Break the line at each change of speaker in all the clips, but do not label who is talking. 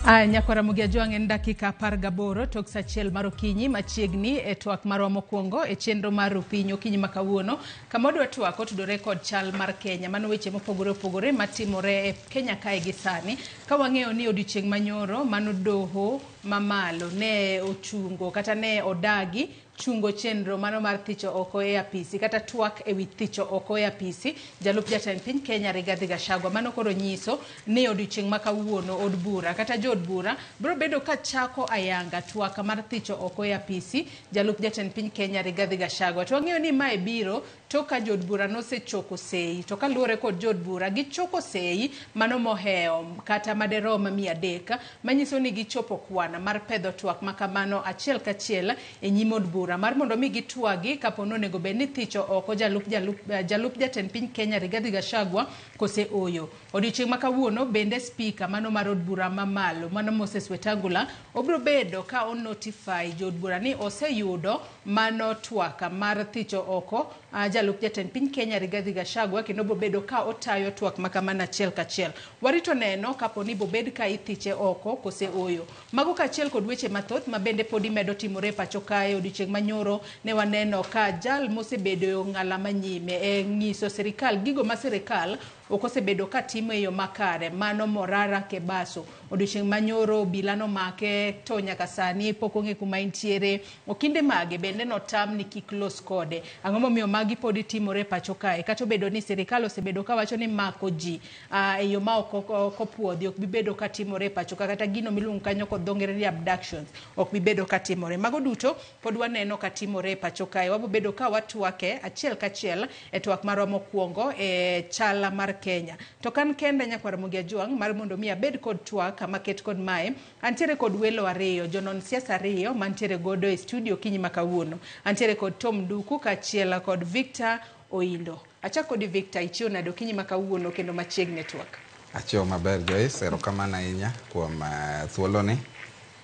Aya, nyakwara Mugia Jwang' en dakika 18 tok sa 1 mar okinyi machiegni e twak marwa mokwongo e chenro mar Rupiny okinyi ma kawuono kama wadwa twak otudore kod chal mar Kenya. Mano weche mopogore opogore matimore e Kenya kae gi sani. Ka wang'eyo ni odiochieng' manyoro mano doho mamalo ne ochungo kata ne odagi chungo chenro mano mar thicho oko e apisi kata twak e wi thicho oko e apisi jalup jatend piny Kenya Rigathi Gachagua. Mano koro nyiso ni odiochieng' ma kawuono od bura kata jood bura biro bedo ka chako ayanga twak mar thicho oko e apisi jalup jatend piny Kenya Rigathi Gachagua. To wang'eyo ni mae biro tok ka jood bura nosechoko sei to kaluwore kod jood bura gichoko sei mano mohewo kata maderom 300 manyiso ni gichopo kwan mar pedho twak makamano achiel kachiel e nyim od bura mar mondo mi gitwagi kapo ni onego bed ni thicho oko jalup jatend piny Kenya Rigathi Gachagua kose oyo. Odiochieng' ma kawuono bende spika mano mar od bura mamalo mano Moses Wetangula obiro bedo ka o notify jood bura ni oseyudo mano twak mar thicho oko jalup jatend piny Kenya Rigathi Gachagua kendo obiro bedo ka otayo twak makamano achiel kachiel. Warito neno kapo ni bobed ka ithiche oko kose oyo. Mago kaachiel kod weche mathoth ma bende podi medo timore e pacho kae. Odiochieng' manyoro ne waneno ka jal mosebedo e ong'ala manyime e ng'iso sirikal gigo ma sirikal ok osebedo ka timo e yo makare mano Morara Kebaso. Odiochieng' manyoro obila nomake to nyaka sani pok ong'e kuma entiere. Okinde mage bende notam ni kik los kode. Ang'o momiyo magi podi timore e pacho kae? Kata obedo ni sirikal osebedo kawacho ni mako ji e yo ma ok opuodhi ok bi bedo ka timore e pacho ka, kata gino miluongo kanyo kod dho ngere ni abductions ok bi bedo ka timore. Mago duto pod waneno ka timore e pacho kae. Wabo bedo ka watwake achiel kachiel e twak marwa mokwongo e chal mar Kenya. To kan kenda nyakwar Mugia Jwang' mar mondo mi abed kod twak maket kod mae, antiere kod welo ariyo, jonon siasa ariyo mantiere godo e studio kinyi ma kawuono. Antiere kod Tom Nduku kaachiel kod Victor Oindo. Achak kodi Victor, ichiew nade okinyi ma kawuono kendo machiegni e twak?
Achiew maber Joyce, erokamano ahinya kuom thuoloni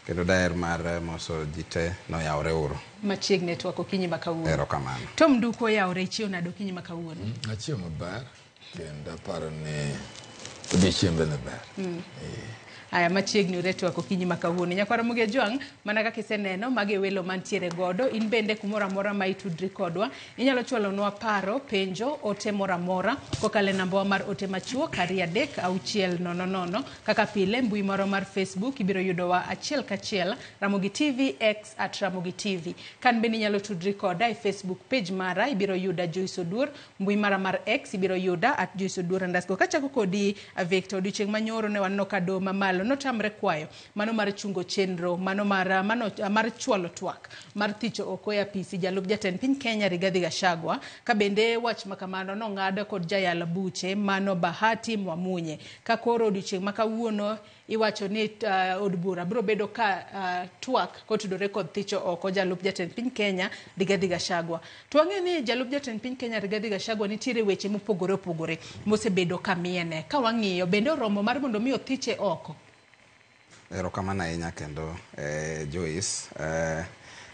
kendo daher mar moso ji te noyawre uru.
Machiegni e twak okinyi ma kawuono.
Erokamano.
Tom Nduku oyawre, ichiew nade okinyi ma kawuono?
Achiew maber kendo aparo ni odiochieng' bende ber.
Aya, machiegni ure twak okinyi ma kawuono. Nyakwara Mugia Jwang', mana kaka iseneno, magi e welo mantiere godo. In bende kumoro amora ma itudri kodwa, inyalo chwalonwa paro, penjo, ote moro amora kokalo e nambawa mar ote machuok 23600. Kaka pile, mbui moro mar Facebook ibiro yudowa achiel kachiel, Ramogi TV, X at Ramogi TV. Kan bende inyalo tudri koda e Facebook page mara, ibiro yuda Joyce Oduor. Mbui mara mar X ibiro yuda at Joyce Oduor underscore. Kachako kodi Victor, odiochieng' manyoro ne waneno ka doho mamalo notamre kwayo mano mar chungo chenro mano mar chwalo twak mar thicho oko e apisi jalup jatend piny Kenya Rigathi Gachagua, ka bende wach makamano nong'ad kod jayal buche mano Bahati Mwamunye. Ka koro odiochieng' ma kawuono iwacho ni od bura biro bedo ka twak kotudore kod thicho oko jalup jatend piny Kenya Rigathi Gachagua. To wang'eyo ni jalup jatend piny Kenya Rigathi Gachagua nitiere weche mopogore opogore mosebedo ka miene. Ka wang'iyo bende oromo mar mondo mi othiche oko.
Erokamano ahinya kendo Joyce.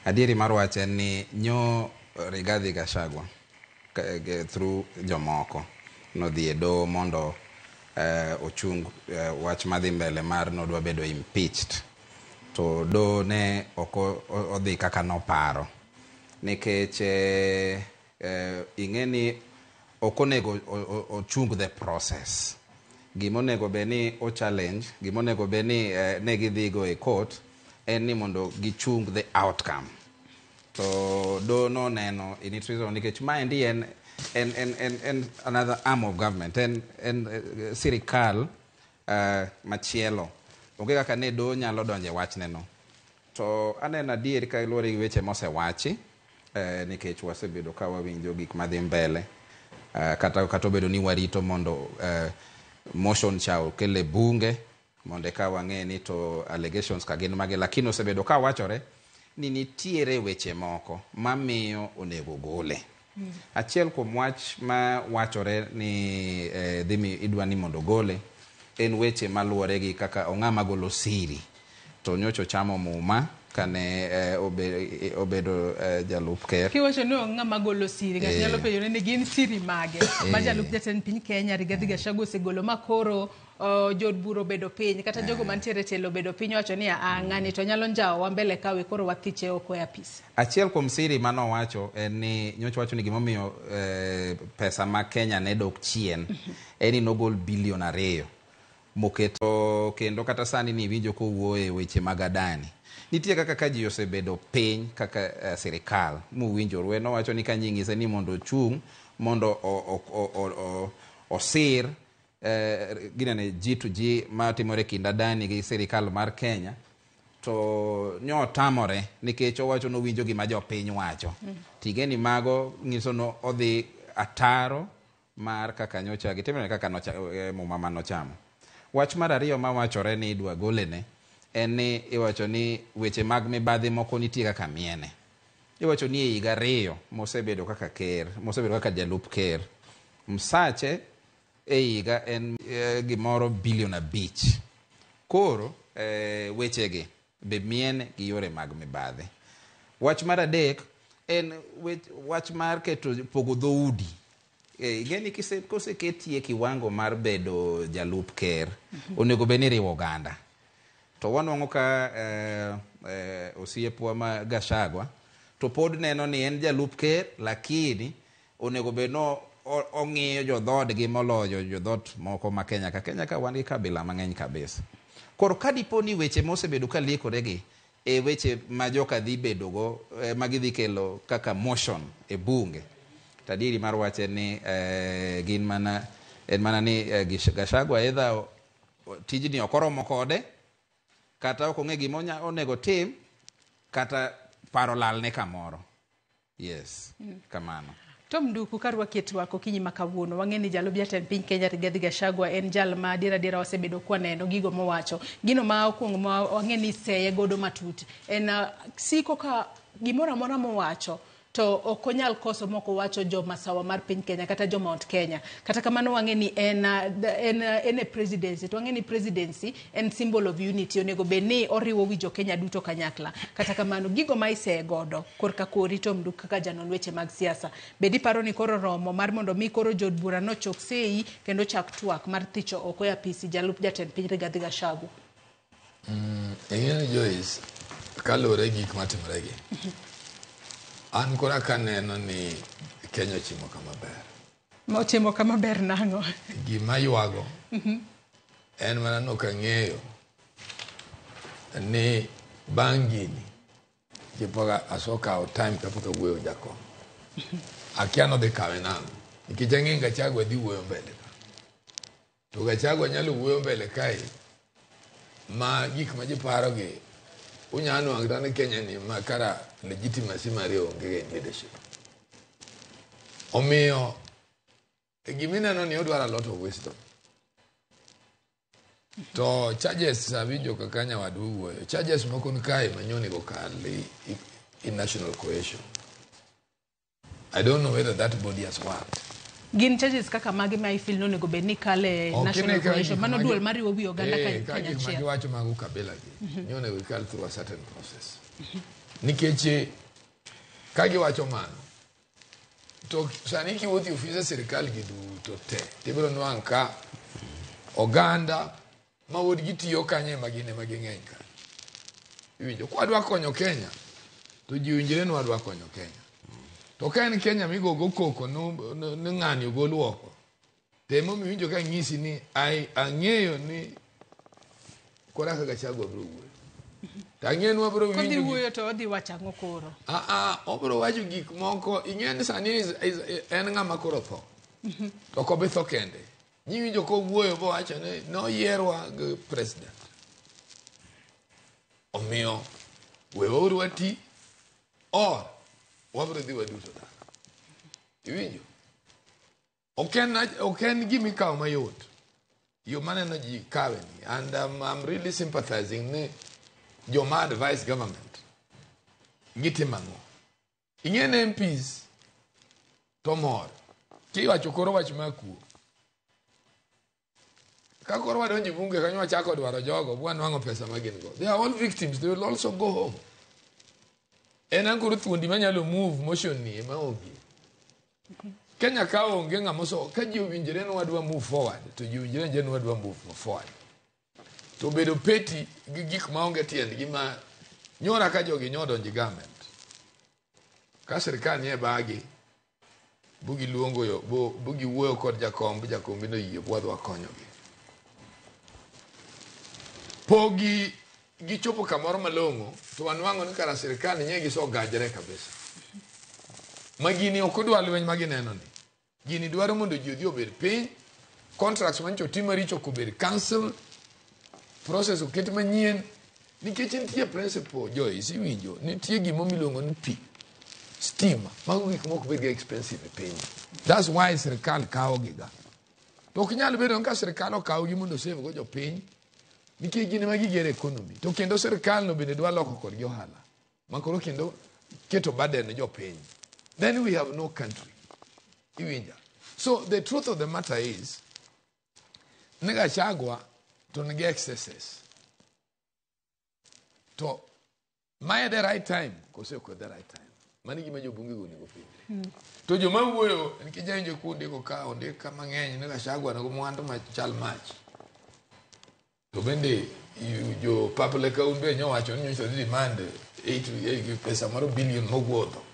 Adieri mar wach en ni nyo Rigathi Gachagua through jomoko nodhi e doho mondo ochung wach madhi mbele mar nodwa bedo impeached. To doho ne ok odhi kaka noparo nikech ing'e ni ok onego ochung the process. Gima onego bed ni o challenge, gima onego bed ni ne gidhigo e court en ni mondo gichung the outcome. To doho noneno in its reason nikech maendi en another arm of government, en sirikal machielo. Onge kaka ne doho nyalo donjo e wachne no. To aneno adier ka luwore gi weche mosewachi, nikech wasebedo ka wawinjo gik madhi mbele, kata obedo ni warito mondo motion cha okel e bunge mondo eka wang'e ni to allegations ka gin mage, lakini osebedo ka wachore ni nitiere weche moko mamiyo onego gole. Achiel kuom wach ma wachore ni dhi idwa ni mondo gole en weche maluwore gi kaka ong'ama golo siri. To nyocha ochamo muma Kane obedo jalup ker.
Kiwacho ni onge ng'ama golo siri, ng'ato nyalo penjore ni gin siri mage ma jalup jatend piny Kenya Rigathi Gachagua osegolo ma koro jood bura obedo piny kata jogo mantiere e telo obedo piny owacho ni a ng'ani to nyalo njawowa mbele kawe koro wathiche oko e apis.
Achiel kuom siri manowacho en ni nyocha wacho ni gimomiyo pesa ma Kenya ne dok chien en ni nogol bilion 2 moketo kendo kata sani ni iwinjo kowuoye e weche mag Adani. Nitie kaka ka ji osebedo piny kaka sirikal mowinjore nowacho ni ka nying'ise ni mondo ochung' mondo osir ginene G2G matimore kind Adani gi sirikal mar Kenya to nyo otamore nikech owacho nowinjo gima jopiny wacho. Tigeni mago nyiso no odhi ataro mar kaka nyocha gitimore kaka nocha, muma manochamo. Wach mar ariyo mawachore ni idwa golene en ni iwacho ni weche mag mibadhi moko nitie kaka miene. Iwacho ni e higa 2 mosebedo kaka ker, mosebedo kaka jalup ker, msache e higa en gimoro bilion 5. Koro wechegi be miene gi yore mag mibadhi. Wach mar adek en wach mar keto pogo dhoudi. Ing'e ni koseketie kiwango mar bedo jalup ker, onego bed ni iriwo oganda. To wanwang'o ka osiepwa ma Gachagua to pod neno ni en jalup ker lakini onego bed no ong'iyo jodhoodgi moloyo jodhot moko ma Kenya ka. Kenya ka wan gi kabila mang'eny kabisa. Koro ka dipo ni weche mosebedo ka liekore gi e weche ma joka dhi bedogo ma gidhi kelo kaka motion e bunge, to adieri mar wach en ni gin mana en mana ni Gachagua either tijni ok oromo kode kata ok ong'e gima onego tim kata paro lalne kamoro. Yes, kamano.
Tom Nduku, karwaki e twak okinyi ma kawuono, wang'e ni jalup jatend piny Kenya Rigathi Gachagua en jal ma adier adiera wasebedo kwaneno gigo mowacho. Gino ma okuongo ma wang'e ni seye godo matut en siko ka gimoro amora mowacho to ok onyal koso mok owacho jo masawa mar piny Kenya kata jo Mount Kenya. Kata kamano wang'e ni en e presidency, to wang'e ni presidency en symbol of unity, onego bed ni oriwo wi jo Kenya duto kanyakla. Kata kamano gigo ma iseye godo korka kori Tom Nduku kaka janon weche mag siasa, bed iparo ni koro romo mar mondo mi koro jood bura nochok sei kendo chak twak mar thicho oko e apisi jalup jatend piny Rigathi Gachagua?
Ing'e ni Joyce, kaluwore gi gik matimore gi, an koro kaneno ni Kenya ochimo kama ber.
Ochimo kama ber nang'o?
Gima ywago en mana ni ok ang'eyo ni bang' gini kipok asokawo time kapok awuoyo jakom. Akia nodhi kawe nang'o. Nikech ang'e Gachagua dhi wuoyo mbele ka. To Gachagua nyalo wuoyo mbele kae ma gik ma ji paro gi unyalo nwang'o kata ni Kenya ni ma kara legitimacy mare onge in leadership. Omiyo gimineno ni odwaro a lot of wisdom. To charges awinjo kaka nyawadu wuoyo. Charges moko ni kae ma onego kal in national cohesion. I don't know whether that body has worked.
Gin charges kaka mage ma ifeel ni onego bed ni kale national cohesion? Mano duol mariwo wi oganda
ka gik ma giwacho mag ukabila gi ni onego gikal through a certain process. Nikech ka giwacho mano to sani kiwuotho e ofise sirikal gi duto te tibiro nwang' ka oganda ma wuod gitiyo kanyo ema gin ema ging'eny ka. Iwinjo kwadwa konyo Kenya to ji owinjre ni wadwa konyo Kenya. To ka en Kenya migogo koko ni ng'ani ogol oko, to emomiyo iwinjo ka ng'isi ni ang'eyo ni kora ka Gachagua biro wuoyo. To ang'eyo ni wabiro
winjo. Kodhi wuoyo to odhi wacho ang'o koro?
Obiro wacho gik moko, ing'e ni sani en ng'ama koro tho. To ok obi tho kende. Ji winjo kowuoyo bowacho ni noyierwa gi president. Omiyo wewauru wati or wabiro dhi waduto dala. Iwinjo? Ok en gima ikawo mayot. Yo maneno ji kawe ni. And I'm really sympathizing ni joma advise government. Gitimo ang'o? Ing'e ni MPs to mor. Kiwacho koro wach mar kuo. Ka koro wadonjo e bunge kanyo wachako dwaro jogo, bwanwang'o pesa ma gin go. They are all victims. They will also go home. En an koro thuondi manyalo move motion ni ema onge. Kenya ka onge ng'ama oso ka ji owinjore ni wadwa move forward to ji owinjore ni wadwa move forward. To bedo petty gi gik maonge tiendgi ma nyora ka jogi nyodonji government. Ka sirikal nie bagi bugi luongo yo bugi wuoyo kod jakom jakom no yie bwadwa konyogi. Pogi gichopo kamoro malong'o to wanwang'o ni kara sirikal nye gisogajre kabisa. Ma gini ok odwa lweny ma gineno ni. Gini dwaro mondo ji odhi obed piny, contracts manyicho otim maricho ok obed cancelled, process oket manyien, nikech nitie principle Joyce iwinjo, nitie gimo miluongo ni pi, stima, mago gik moko bed ga expensive e piny. That's why sirikal kawo giga. To ok nyal bedo ni ka sirikal okawo gi mondo save go jopiny, nikech gin ema gigero economy. To kendo sirikal no bende dwa loko kodgi ohala. Ma koro kendo keto burden ne jopiny. Then we have no country. Iwinja. So the truth of the matter is, ni Gachagua to nigi excesses. To mae the right time, kose ok the right time. Mano gima jobunge go onego penjre. To joma wuoyo, nikech awinjo kundiko ka ondik ka mang'eny ni Gachagua nigi mwandu machal mach. To bende jo public un be nyowacho ni nyocha dhi demand 8 pesa moro billion mogwodho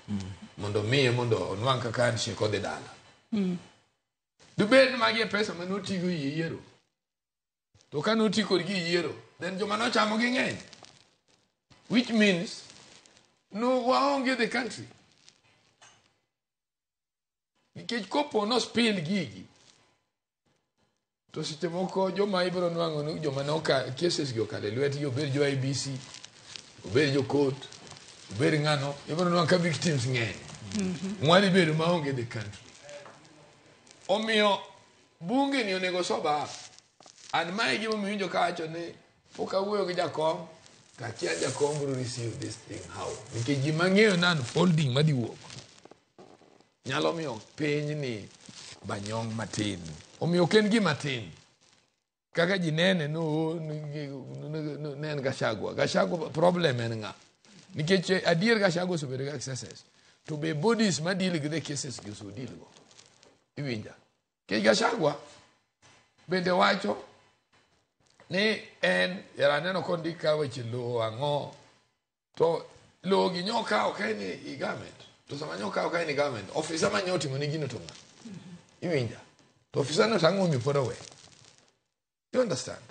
mondo miye mondo onwang' kaka handshake odhi dala. Dibed ni magi e pesa mane otigo e yiero. To ka noti kodgi e yiero, then joma nochamo gi ng'eny. Which means no waonge the country. Nikech kopo no spill gigi, to seche moko joma ibiro nwang'o ni joma noka cases gi okalo e lwetgi obed jo IBC, obed jo court, obed ng'ano, ibiro nwang'o ka victims ng'eny. Mwadhi bedo maonge the country. Omiyo bunge ni onego sober up. And mae gimomiyo iwinjo kawacho ni pok awuoyo gi jakom to akia jakom biro receive this thing how. Nikech ji mang'eyo na unfolding madhi wuok nyalo miyo piny ni banyong matin. Omiyo ok en gima tin. Kaka ji nene no, ne en Gachagua. Gachagua problem en ng'a? Nikech adier Gachagua osebedo gi excesses. To be bodies ma deal gi the cases gi ose deal go. Iwinja. Nikech Gachagua bende wacho ni en yara aneno kondik ka weche lowo ang'o to lowo gi nyokawo ka en i government to sama nyokawo ka en i government ofisa ma nyotimo ne gino to ng'a iwinja to ofisa no tang'o omiyo pod owe you understand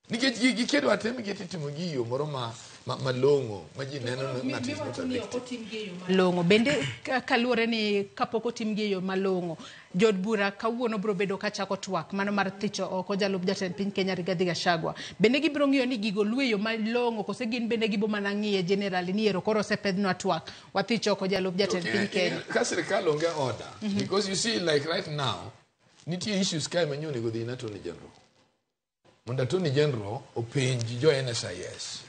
nikech gigi kidwa tim gi titimo gi e yo moro ma malong'o ma ji neno ni ng'ato is not a victim.
Malong'o bende kaluwore ni kapok otim gi e yo malong'o jood bura kawuono biro bedo kachako twak mano mar thicho oko jalup jatend piny Kenya Rigathi Gachagua bende gibiro ng'iyo ni gigo luwe yo malong'o kose gin bende gibo mana ng'iye generally ni ero koro osepedhnwa twak wathicho oko jalup jatend piny Kenya
ka sirikal onge order because you see like right now nitie issues kae ma onego dhi ne Attorney General mondo Attorney General openj jo NSIS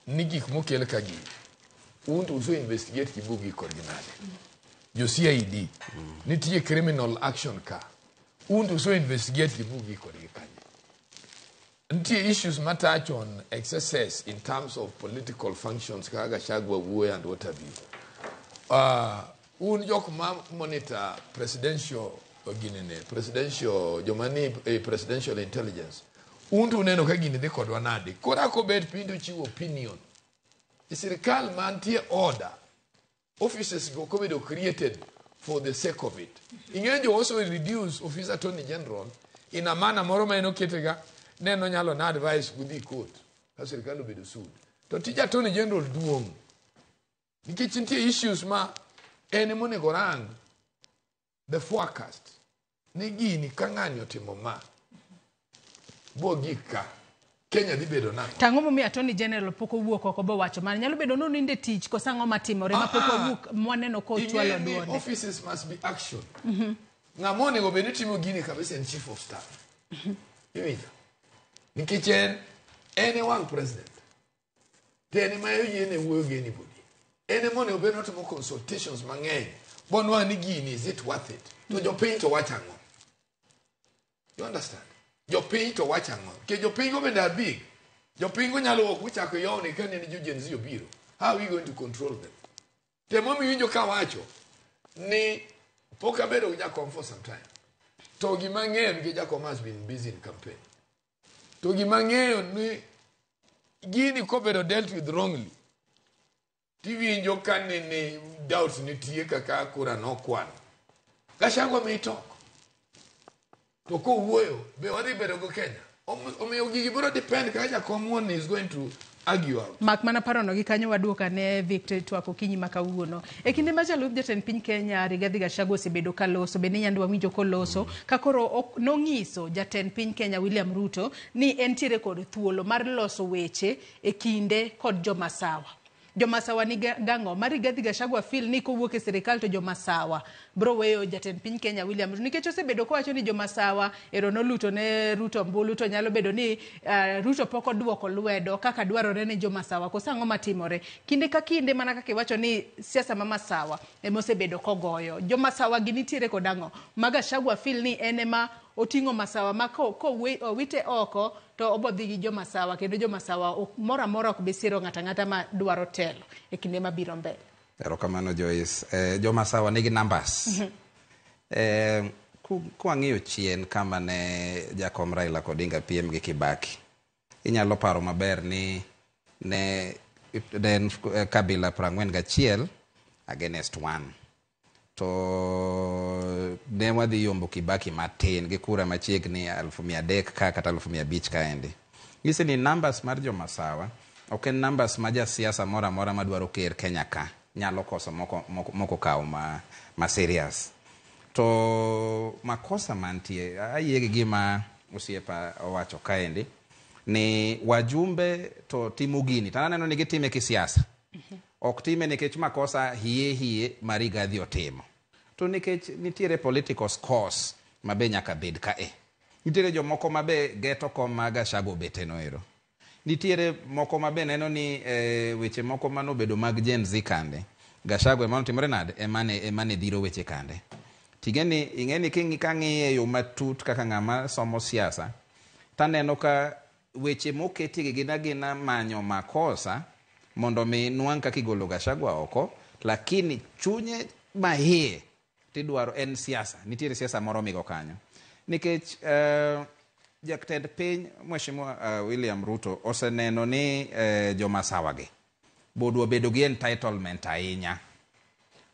ni gik mokel ka gi un to uso investigate gi bugi kodgi nade jo CID nitie criminal action ka un to uso investigate gi bugi kodgi kanye nitie issues ma touch on excesses in terms of political functions kaka Gachagua wuoyo and what have you un jok ma monitor presidential ginene presidential joma ni e presidential intelligence un to uneno ka gini dhi kodwa nade koro akobet piny to chiwo opinion e sirikal mantie order offices go kobedo created for the sake of it ing'eyo jo also reduce office attorney general in a manner moro ma en oketega ne en onyalo na advice kudhi court ka sirikal obedo sued to tij attorney general duong' nikech nitie issues ma en emonego rang the forecast ni gini ka ng'ani otimo ma bo gik ka Kenya dhi bedo nang'o
to ang'o momiyo attorney general pok owuok oko bowacho mano nyalo bedo ni oninde tich koso ang'o matimore ma pok owuok mwaneno kochwalo
Ing'e ni
duonde
offices must be action ng'ama onego bed ni timo gini kabisa en chief of staff iwinjo nikech en e wang' president to en ema oyiene wuoyo gi anybody en ema onego bed ni otimo consultations mang'eny bonwang' ni gini is it worth it to jopiny to wacho ang'o you understand jopiny to wacho ang'o nikech jopiny go bende are big jopiny go nyalo wuok mochako yawni ka nene jo Gen Z obiro how are we going to control them Temo miwinjo kawacho ni pok abedo gi jakom for some time. To gima ng'eyo nikech jakom has been busy in campaign. To gima ng'eyo ni gini kobedo dealt with wrongly, tiwinjo ka nini doubts nitie kaka kura nokwan. Gachagua may talk. To kowuoyo, be wadhi bedo go Kenya. Omiyo gigi biro depend kaka jakom wuon is going to argue out.
Mak mana parono gi kanyo waduoka ne Victor twak okinyi ma kawuono. E kinde ma jalup jatend piny Kenya Rigathi Gachagua osebedo ka loso, bende nyando wawinjo koloso, ka koro nong'iso jatend piny Kenya William Ruto ni entiere kod thuolo mar loso weche e kinde kod jomasawa. Jomasawa ni gang'o? Ma Rigathi Gachagua feel ni kowuok e sirikal to jomasawa bro weyo jatend piny Kenya William Ruto nikech osebedo kowacho ni jomasawa ero noluto ne Ruto ombulu to nyalo bedo ni Ruto pok oduoko lwedo kaka dwarore ne jomasawa. Koso ang'o matimore? Kinde ka kinde mana kaka iwacho ni siasa ma masawa ema osebedo kogoyo. Jomasawa gi nitiere kod ang'o? Ma Gachagua feel ni en ema oting'o masawa ma ko owite oko to obodhi gi jomasawa kendo jomasawa moro amora ok bi siro ng'ato ang'ata ma dwaro telo e kinde mabiro mbele.
Erokamano Joyce. Jomasawa nigi numbers. Kwang'iyo chien kama ne jakom Raila Odinga piem gi Kibaki, inyalo paro maber ni ne en kabila 41 against 1. To ne wadhi yombo Kibaki matin gi kura machiegni 300,000 ka kata 500,000 kaendi. Nyisi ni numbers mar jomasawa ok en numbers ma jasiasa moro amora madwaro ker Kenya ka nyalo koso moko kawo ma serious. To makosa mantie, ayie gi gima osiepa owacho kaendi, ni wajumbe to timo gini, to aneno ni gitime kisiasa. Ok time nikech makosa hie hie ma Rigathi otimo. To nikech nitiere political scores ma be nyaka bed kae. Nitiere jomoko ma be geto kom ma Gachagua obete no ero. Nitiere moko ma be neno ni weche moko manobedo mag Gen Z kande. Gachagua ema notimore nade? Ema ne dhiro weche kande. Ting'eni ing'eni kang'iye e yo matut kaka ng'ama somo siasa, taneno ka weche moketi gi gin agina manyo makosa mondo mi nwang' kaka igolo Gachagua oko, lakini chunye mahie tidwaro en siasa. Nitiere siasa moro migo kanyo. Nikech jatend piny Mheshimiwa William Ruto oseneno ni jomasawa gi bodwa bedo gi entitlement ahinya.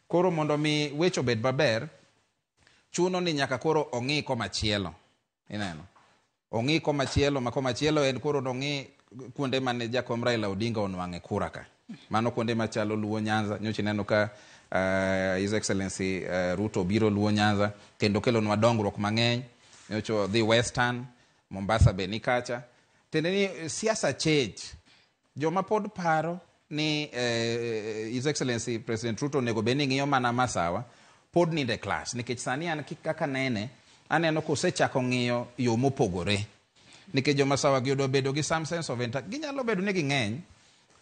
Koro mondo mi weche obed maber, chuno ni nyaka koro ong'i komachielo. Ineno? Ong'i komachielo, ma komachielo en koro nong'i kuonde mane jakom Raila Odinga onwang'e kura ka. Mano kuonde machalo Luo Nyanza, nyocha ineno ka His Excellency Ruto biro Luo Nyanza kendo kelonwa dongruok mang'eny. Nyocha odhi Western, Mombasa be ni kacha. Tiende ni siasa change. Joma pod paro ni His Excellency President Ruto onego bed ni ng'iyo mana masawa pod ninde class nikech sani an kaka nene aneno kosechako ng'iyo yo mopogore nikech jomasawa gi odwa bedo gi some sense of ginyalo bedo ni ging'eny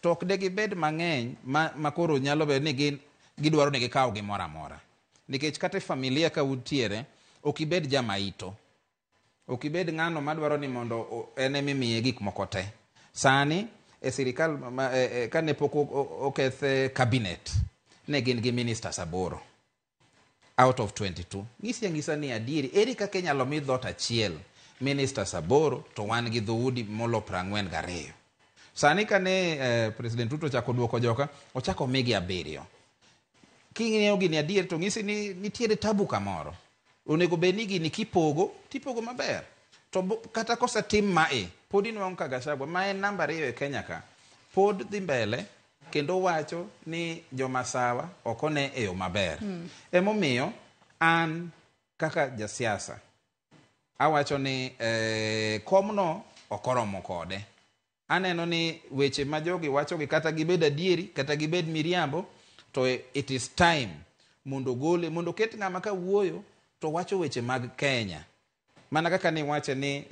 to ok de gibed mang'eny ma koro nyalo bedo ni gin gidwaro ni gikaw gimoro amora nikech kata e familia ka untiere ok ibed jamaito ok ibed ng'ano madwaro ni mondo en emimiye gik moko te sani e sirikal kane pok oketh cabinet ne gin gi ministers aboro out of 22 ng'isi ang'isa ni adieri eri kaka inyalo mi dhot achiel ministers aboro to wan gi dhoudi molo 42 sani kane President Ruto ochako duoko joka ochako migi abiriyo king'iyo gini adier to ng'isi ni nitiere tabu kamoro onego bed ni gini kipogo tipogo maber to kata kosetim mae pod inwang'o ka Gachagua ma en namba ariyo e Kenya ka pod dhi mbele kendo wacho ni jomasawa ok one e yo maber. Emomiyo an kaka jasiasa awacho ni komno ok oromo kode aneno ni weche ma jogi wachogi kata gibed adieri kata gibed miriambo to it is time mondo gole mondo oket ng'ama ka wuoyo to wacho weche mag Kenya mana kaka ni wache ni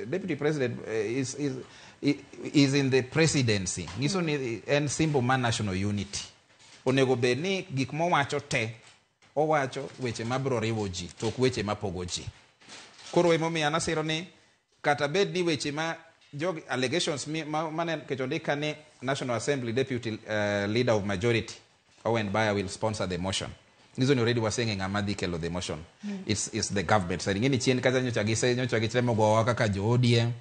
deputy president is in the presidency nyiso ni en symbol mar national unity onego bed ni gik mowacho te owacho weche mabiro riwo ji to ok weche mapogo ji koro emomiyo an asiro ni kata bed ni weche ma jogi allegations mane nikech ondik ka ni National Assembly deputy leader of majority. Owen Baya will sponsor the motion. Nyiso ni already waseng'e ng'ama dhi kelo the motion. It's the government. Sani ing'e ni chien kacha nyocha gise nyocha gitemo gowa kaka jo ODM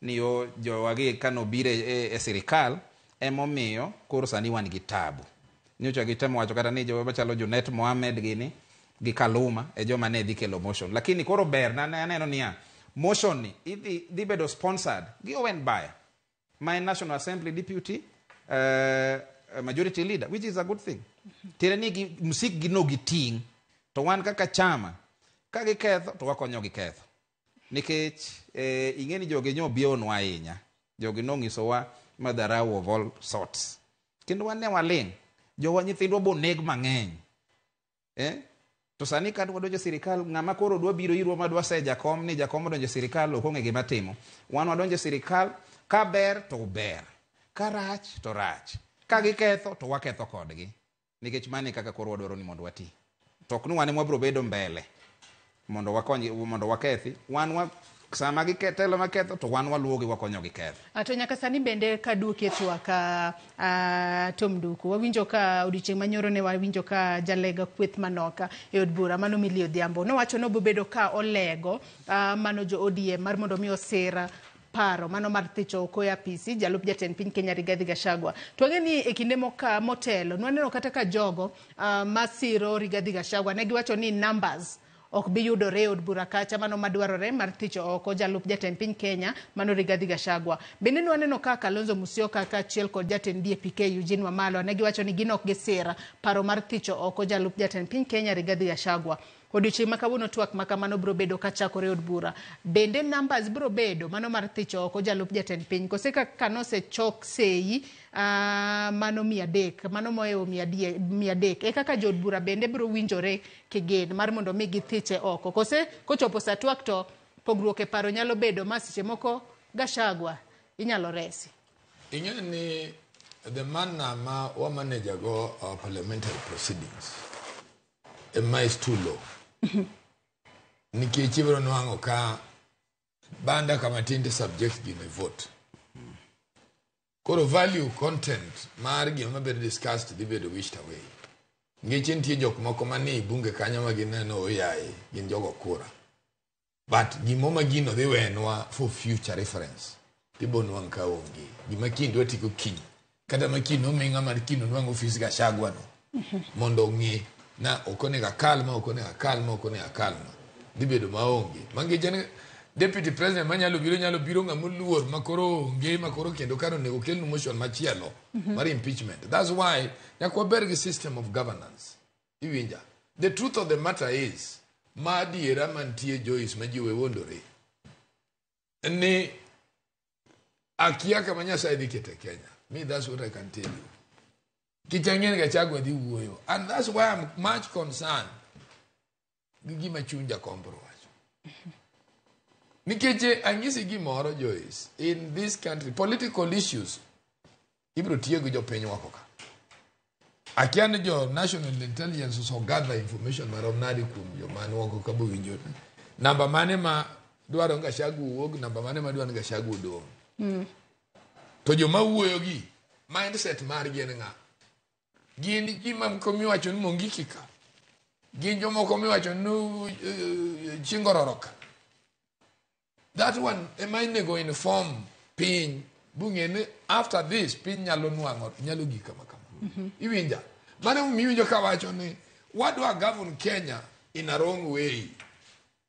ni yo jowagi kanobiro e sirikal emomiyo koro sani wan gi tabu. Nyocha gitemo wacho kata ni joma chalo Junet Mohamed gini gi Kaluma e joma ne dhi kelo motion. Lakini koro ber na aneno niya motion ni idhi dhi bedo sponsored gi Owen Baya ma en National Assembly deputy majority leader, which is a good thing. Tiende ni gi msik gi no giting' to wan kaka chama ka giketho to wakonyo gi ketho nikech ing'e ni jogi nyo biewonwa ahinya. Jogi nong'isowa madharau of all sorts kendo wan ne waling'. Jowa nyithindwa boneg mang'eny. To sani ka wadonjo e sirikal, ng'ama koro dwa biro irwa ma dwa se jakom ni jakom odonjo e sirikal ok ong'e gima timo. Wan wadonjo e sirikal ka ber to ber, ka rach to rach, ka giketho to waketho kodgi. Nikech mano e kaka koro wadwaro ni mondo wati. To ok ni wan ema wabiro bedo mbele mondo wakony mondo wakethi. Wan wa sama gitelo maketho to wan waluwogi wakonyogi ketho.
To nyaka sani bende kaduoki e twak Tom Nduku, wawinjo ka odiochieng' manyoro ne wawinjo ka jalega kweth manok e od bura mano Millie Odhiambo nowacho ni obobedo ka olego mano jo ODM mar mondo mi osir paro mano mar thicho oko e apisi jalup jatend piny Kenya Rigathi Gachagua. To wang'e ni e kinde motelo nwaneno kata ka jogo masiro Rigathi Gachagua ne giwacho ni numbers ok bi yudore e od bura kacha mano madwarore mar thicho oko jalup jatend piny Kenya mano Rigathi Gachagua. Bende nwaneno ka Kalonzo Musyoka kaachiel kod jatend DAP-K Eugene Wamalwa ne giwacho ni gin ok gisir paro mar thicho oko jalup jatend piny Kenya Rigathi Gachagua. Odiochieng' ma kawuono twak ma kamano biro bedo kachakore e od bura. Bende numbers biro bedo mano mar thicho oko jalup jatend piny kose kaka nosechok sei mano 300 mano mohewo 300 e kaka jood bura bende biro winjore kigin mar mondo mi githiche oko kose kochopo sa twak to pogruok e paro nyalo bedo ma seche moko Gachagua inyalo resi.
Ing'e ni the manner ma wa manage go our parliamentary proceedings ema is too low. Nikech ibiro nwang'o ka banda kama tinde subject gino e vote. Koro value content mar gima bedo discussed dhi bedo wished away. Nikech nitie jok moko manie bunge kanyo ma gineno oyaye gin jogo kura. But gimo ma gino dhi wenwa for future reference. Tibo nwang' ka onge. Gima kiny dwa tigo kiny. Kata ma kiny omi ng'ama kiny onwang' ofis Gachagua no. Mondo ong'e na ok onego akal ma, ok onego akal ma, ok onego akal ma. Dhi bedo maonge. Mangeche ni deputy president manyalo biro nyalo biro ng'ama oluor ma koro onge ma koro kendo kar onego kelnu motion machielo mar impeachment. That's why nyaka waber gi system of governance. Iwinja. The truth of the matter is ma adiera mantie Joyce ma ji we wuondore ni akia kama Nyasaye dhi kete Kenya. Me, that's what I can tell you. Kichang'en Gachagua dhi wuoyo. And that's why I'm much concerned gi gima chuny Jakom biro wacho. Nikech anyisi gimoro Joyce, in this country political issues ibiro tiyo gi jopiny wako ka. Akia ni jo National Intelligence ose gather information marom nade kuom joma ni oko ka bowinjo. Namba mane ma dwaro ni Gachagua owuog, namba mane ma dwaro ni Gachagua odong'. To joma wuoyo gi, mindset margi en ng'a? Gin ji mamoko miwacho ni Mungiki ka. Gin jomoko miwacho ni Chingororo ka. That one ema inego inform piny bung'e ni after this piny nyalo nwang'o nyalo gik kama kama. Iwinja? Mano emomiyo iwinjo kawacho ni wadwa govern Kenya in a wrong way.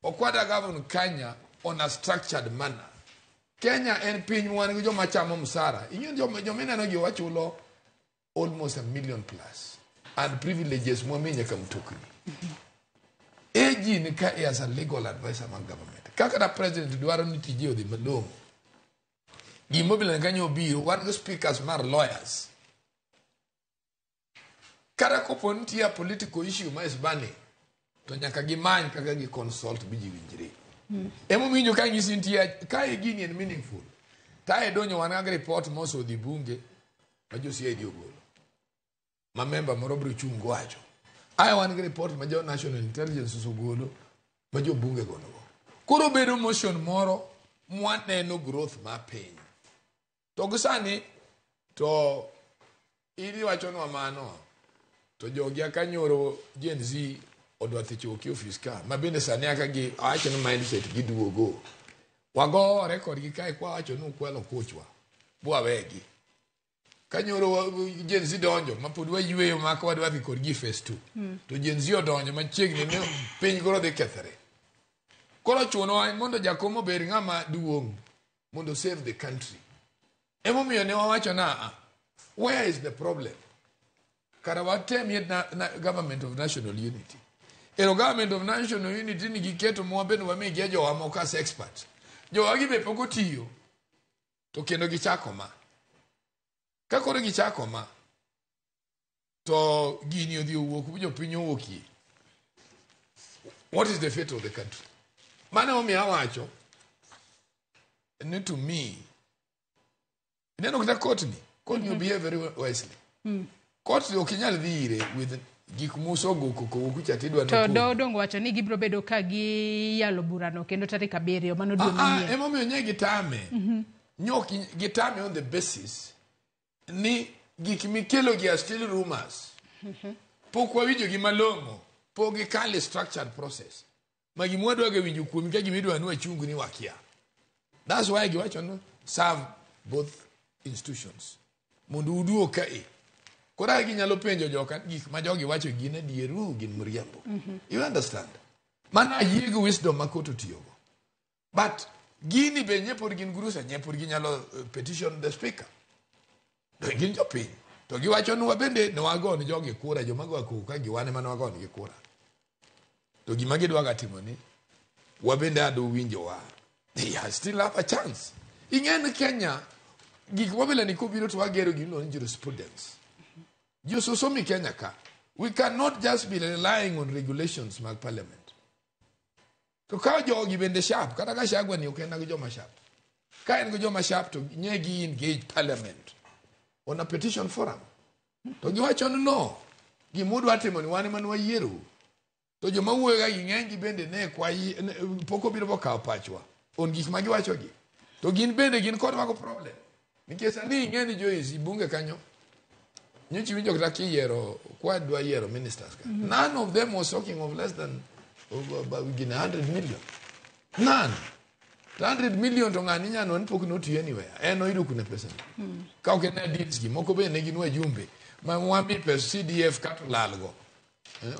Ok wadwa govern Kenya on a structured manner. Kenya en piny wan gi joma chamo msara. Ing'eyo joma ineno gi wachulo almost 1 million plus and privileges mwamiyo nyaka mtokni. AG ni ka as a legal advisor mar government. Kaka da president dwaro ni tije odhi malong'o. Gimobilo kanyo obiro, wan gi speakers mar lawyers. Kata kopo nitie a political issue ma is burning, to nyaka gimany kaka gi consult bi ji winjre. Emomiyo iwinjo ka nyisi nitie ka e gini en meaningful. Ta e donjo wan gi report mosodhi bunge ma jo CID ogolo. Ma member moro biro chung' wacho. Ae wan gi report ma jo National Intelligence osegolo ma jo bunge gonogo. Koro bedo motion moro mwaneno growth mar piny. To gi sani to in iwachonwa mano. To jogi aka nyoro Gen Z odwa dhi choki ofis ka ma bende sani aka gi awacho ni mindset giduogo. Wagore kodgi kae kwawacho ni ukwalo kochwa. Bwawegi. Ka nyoro Gen Z donjo ma pod wayweyo ma ka wadwa dhi kodgi phase 2. To Gen Z odonjo machiegni ni piny koro dhi kethore. Koro chunowa mondo jakom obed ng'ama duong' mondo save the country. Emomiyo ne wawacho na where is the problem? Kara watemie na government of national unity. Ero government of national unity ni giketo mwa bende wamigie jowa moko as experts. Jowa gi be pok otiyo to kendo gichako ma. Ka koro gichako ma to gini odhi owuok jopiny owuokie. What is the fate of the country? Mano emomiyo awacho ni to me ineno kata court ni court ni behave very wisely. Court ok inyal dhi ire with gik musogo koko kucha tidwa
To doho dongo wacho ni gibiro bedo ka giyalo burano kendo tarik 7 mano dwe manyien.
Emomiyo nye gitame. Nyok gitame on the basis ni gik mikelo gi are still rumors. Pok wawinjo gi malong'o, pok gikale structured process. Ma gima wadwa ga winjo kuomi ka gima idwa ni wachung ni wakia. That's why giwacho ni serve both institutions. Mondo uduog ka e. Koro ginyalo penjo joka gik ma jogi wacho gin adieru gin mriambo. You understand? Mano ayie gi wisdom ma court otiyogo. But gini be nye pod gin gurusa, nye pod ginyalo petition the speaker. To gin jopiny. To giwacho ni wabende ne wago ni jogi kura, joma go koko ka giwane mane wago nigi kura. To gima gidwa ga timo ni wabende ado winjowa. They still have a chance. Ing'e ni Kenya gik mabila ni kobiro to wagero gimiluongo ni jurisprudence. Ji ososomi Kenya ka. We cannot just be relying on regulations mag parliament. To ka jogi bende sharp, kata ka Gachagua ni ok en gi joma sharp. Ka en gi joma sharp to nye gi engage parliament on a petition forum. To giwacho ni no, gimudwa timo ni wan ema ne wayiero. To joma wuoyo ga gi ng'eny gi bende ne kwayi pok obiro bokawo pachwa on gik ma giwacho gi. To gin bende gin kod mago problem. Nikech sani ing'e ni Joyce bunge kanyo nyocha iwinjo kata kiyiero kwa dwa yiero ministers ka. None of them was talking of less than gine 100 million. None. 100 million to ng'ani nyano en pok notiyo anywhere. En oyudo kune pesa ni. Ka ok en deals gi moko bende ne gin wajumbe ma wami pesa CDF kato lalgo.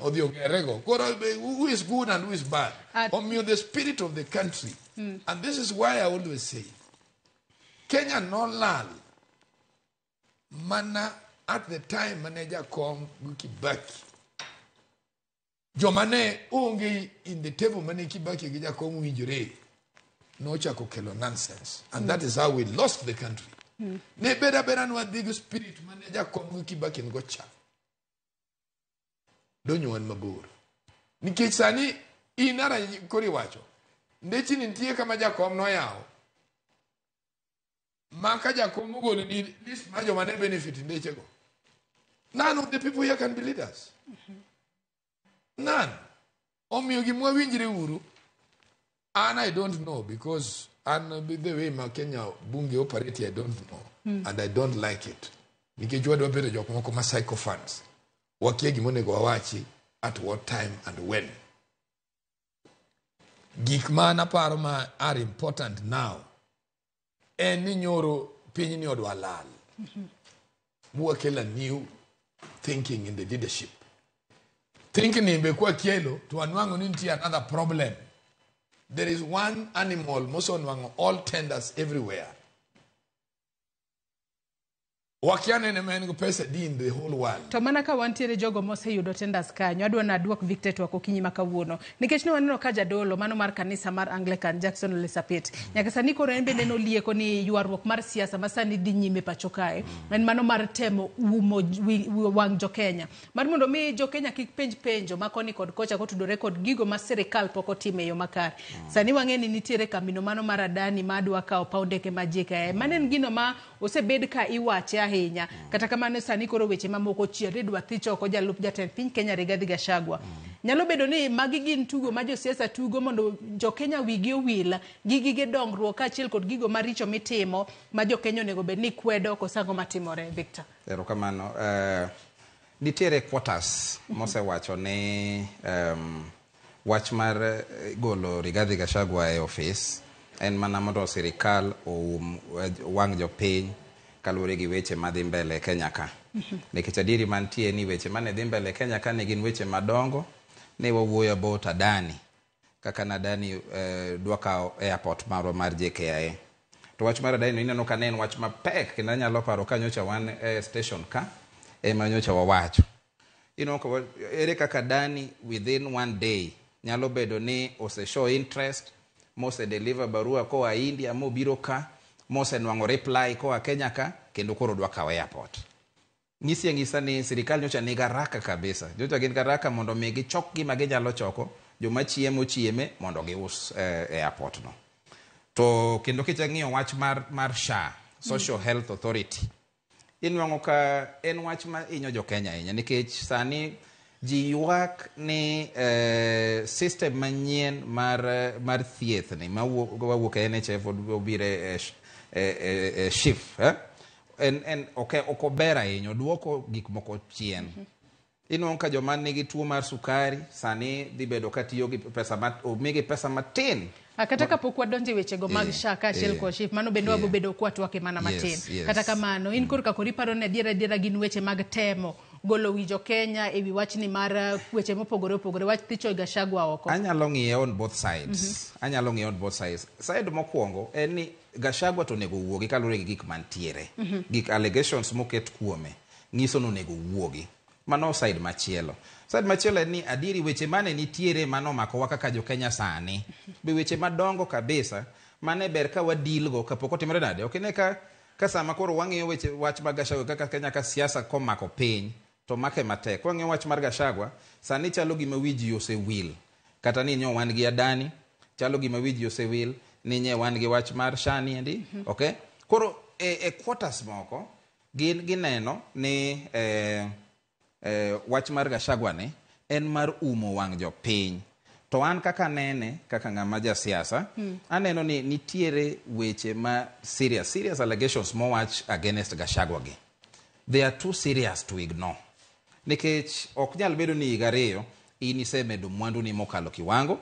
Odhi ogerego. Koro who is good and who is bad. Omiyo the spirit of the country. And this is why I always say Kenya nolal mana at the time mane jakom gi Kibaki. Joma ne onge in the table mane Kibaki gi jakom winjore nochako kelo nonsense. And that is how we lost the country. Ne beda beda ni wadhi gi spirit mane jakom gi Kibaki nigo cha. Donyo wan mabor. Nikech sani in ara koro iwacho. Ndechni nitie kama jakom noyawo. Ma ka jakom ogolo ni list mar joma ne benefit ndechego. None of the people here can be leaders. None. Omiyo gima winjre uru. And I don't know because and the way ma Kenya bunge operate I don't know. And I don't like it. Nikech wadwa bedo jok moko ma sycophants. Wakia gima onego wawachi at what time and when. Gik ma an aparo ma are important now en ni nyoro piny ni odwa lal. Mwakelo a new thinking in the leadership. Thinking ni be kwakelo to wanwang'o ni nitie another problem. There is one animal mosenwang'o all tenders everywhere. Wakia nene ma en go pesa di in the whole world.
To mana ka wantiere jogo moseyudo tenders kanyo, adwa ni aduok Victor twak okinyi ma kawuono. Nikech ne waneno ka jadolo mano mar kanisa mar Anglican Jackson Ole Sapit. Nyaka sani koro en bende nolieko ni ywaruok mar siasa ma sani dhi nyime pacho kae. En mano mar temo umo wang' jo-Kenya. Mar mondo mi jo-Kenya kik penj penjo ma koni kod kocha kotudore kod gigo ma sirikal pok otimo e yo makare. Sani wang'e ni nitiere kambino mano mar Adani ma dwa kawo paw ndeke ma JKIA. Mano en gino ma osebed ka iwache ahinya. Kata kamano sani koro weche mamoko chier idwa thich oko jalup jatend piny Kenya Rigathi Gachagua. Nyalo bedo ni magi gin tugo ma josiasa tugo mondo jo-Kenya wigi owil gi gige dongruok kaachiel kod gigo maricho mitimo ma jo-Kenya onego bed ni kwedo koso ang'o matimore, Victor?
Erokamano. Nitiere quarters mosewacho ni wach mar golo Rigathi Gachagua e ofis en mana mondo sirikal oum wang' jopiny kaluwore gi weche madhi mbele e Kenya ka. Nikech adieri mantie ni weche mane dhi mbele e Kenya ka ne gin weche madongo, ne wawuoyo about Adani, kaka ne Adani dwa kawo airport marwa mar JKIA. To wach mar Adani no ineno ka ne en wach mapek kendo anyalo paro ka nyocha wan e station ka ema nyocha wawacho. Ineno ka ere kaka Adani within one day nyalo bedo ni ose show interest mose deliver barua koa India mobiro ka mosenwang'o reply koa Kenya ka kendo koro dwa kawo airport. Nyisi ang'isa ni sirikal nyocha nigi haraka kabisa. Nyocha gin gi haraka mondo mi gichok gima ginyalo choko, joma chiemo chieme mondo gius airport no. To kendo kichak ng'iyo wach mar SHA, Social Health Authority, inwang'o ka en wach ma hinyo jo Kenya ahinya nikech sani ji ywak ni system manyien mar thieth ni mawuok e NHIF obiro e SHIF, en ok ober ahinya, oduoko gik moko chien. Inwang'o ka joma nigi tuo mar sukari sani dhi bedo ka tiyo gi pesa omigi pesa matin.
Kata kapok wadonjo e wechego mag SHA kaachiel kod SHIF, mano bende wabo bedo kwatwake mana matin. Kata kamano, in korka koro iparo ni adiera adiera gin weche mag temo golo wi jo Kenya ewi wachni mar weche mopogore opogore, wach thicho Gachagua oko.
Anyalo ng'iye on both sides. Anyalo ng'iye on both sides. Side mokwongo en ni Gachagua to onego wuogi kaluwore gi gik mantiere. Gik allegations moket kuome nyiso ni onego wuogi. Mano side machielo. Side machielo en ni adieri weche mane nitiere manomakowa kaka jo Kenya sani. Be weche madongo kabisa mane ber ka wadeal go kapok otimore nade. Ok ine ka sama koro wang'iyo weche wach mag Gachagua kaka Kenya ka siasa komako piny to make matek. Wang'iyo wach mar Gachagua sani chalo gima wi ji osewil. Kata ni nyo wan gi Adani, chalo gima wi ji osewil ni nye wan gi wach mar SHA ni endi. Okay? Koro e quarters moko gin gineno ni wach mar Gachagua ni en mar umo wang' jopiny. To an kaka nene, kaka ng'ama jasiasa, aneno ni nitiere weche ma serious allegations mowach against Gachagua gi. They are too serious to ignore. Nikech ok nyal bedo ni higa ariyo in isemedo mwandu ni mokalo kiwango.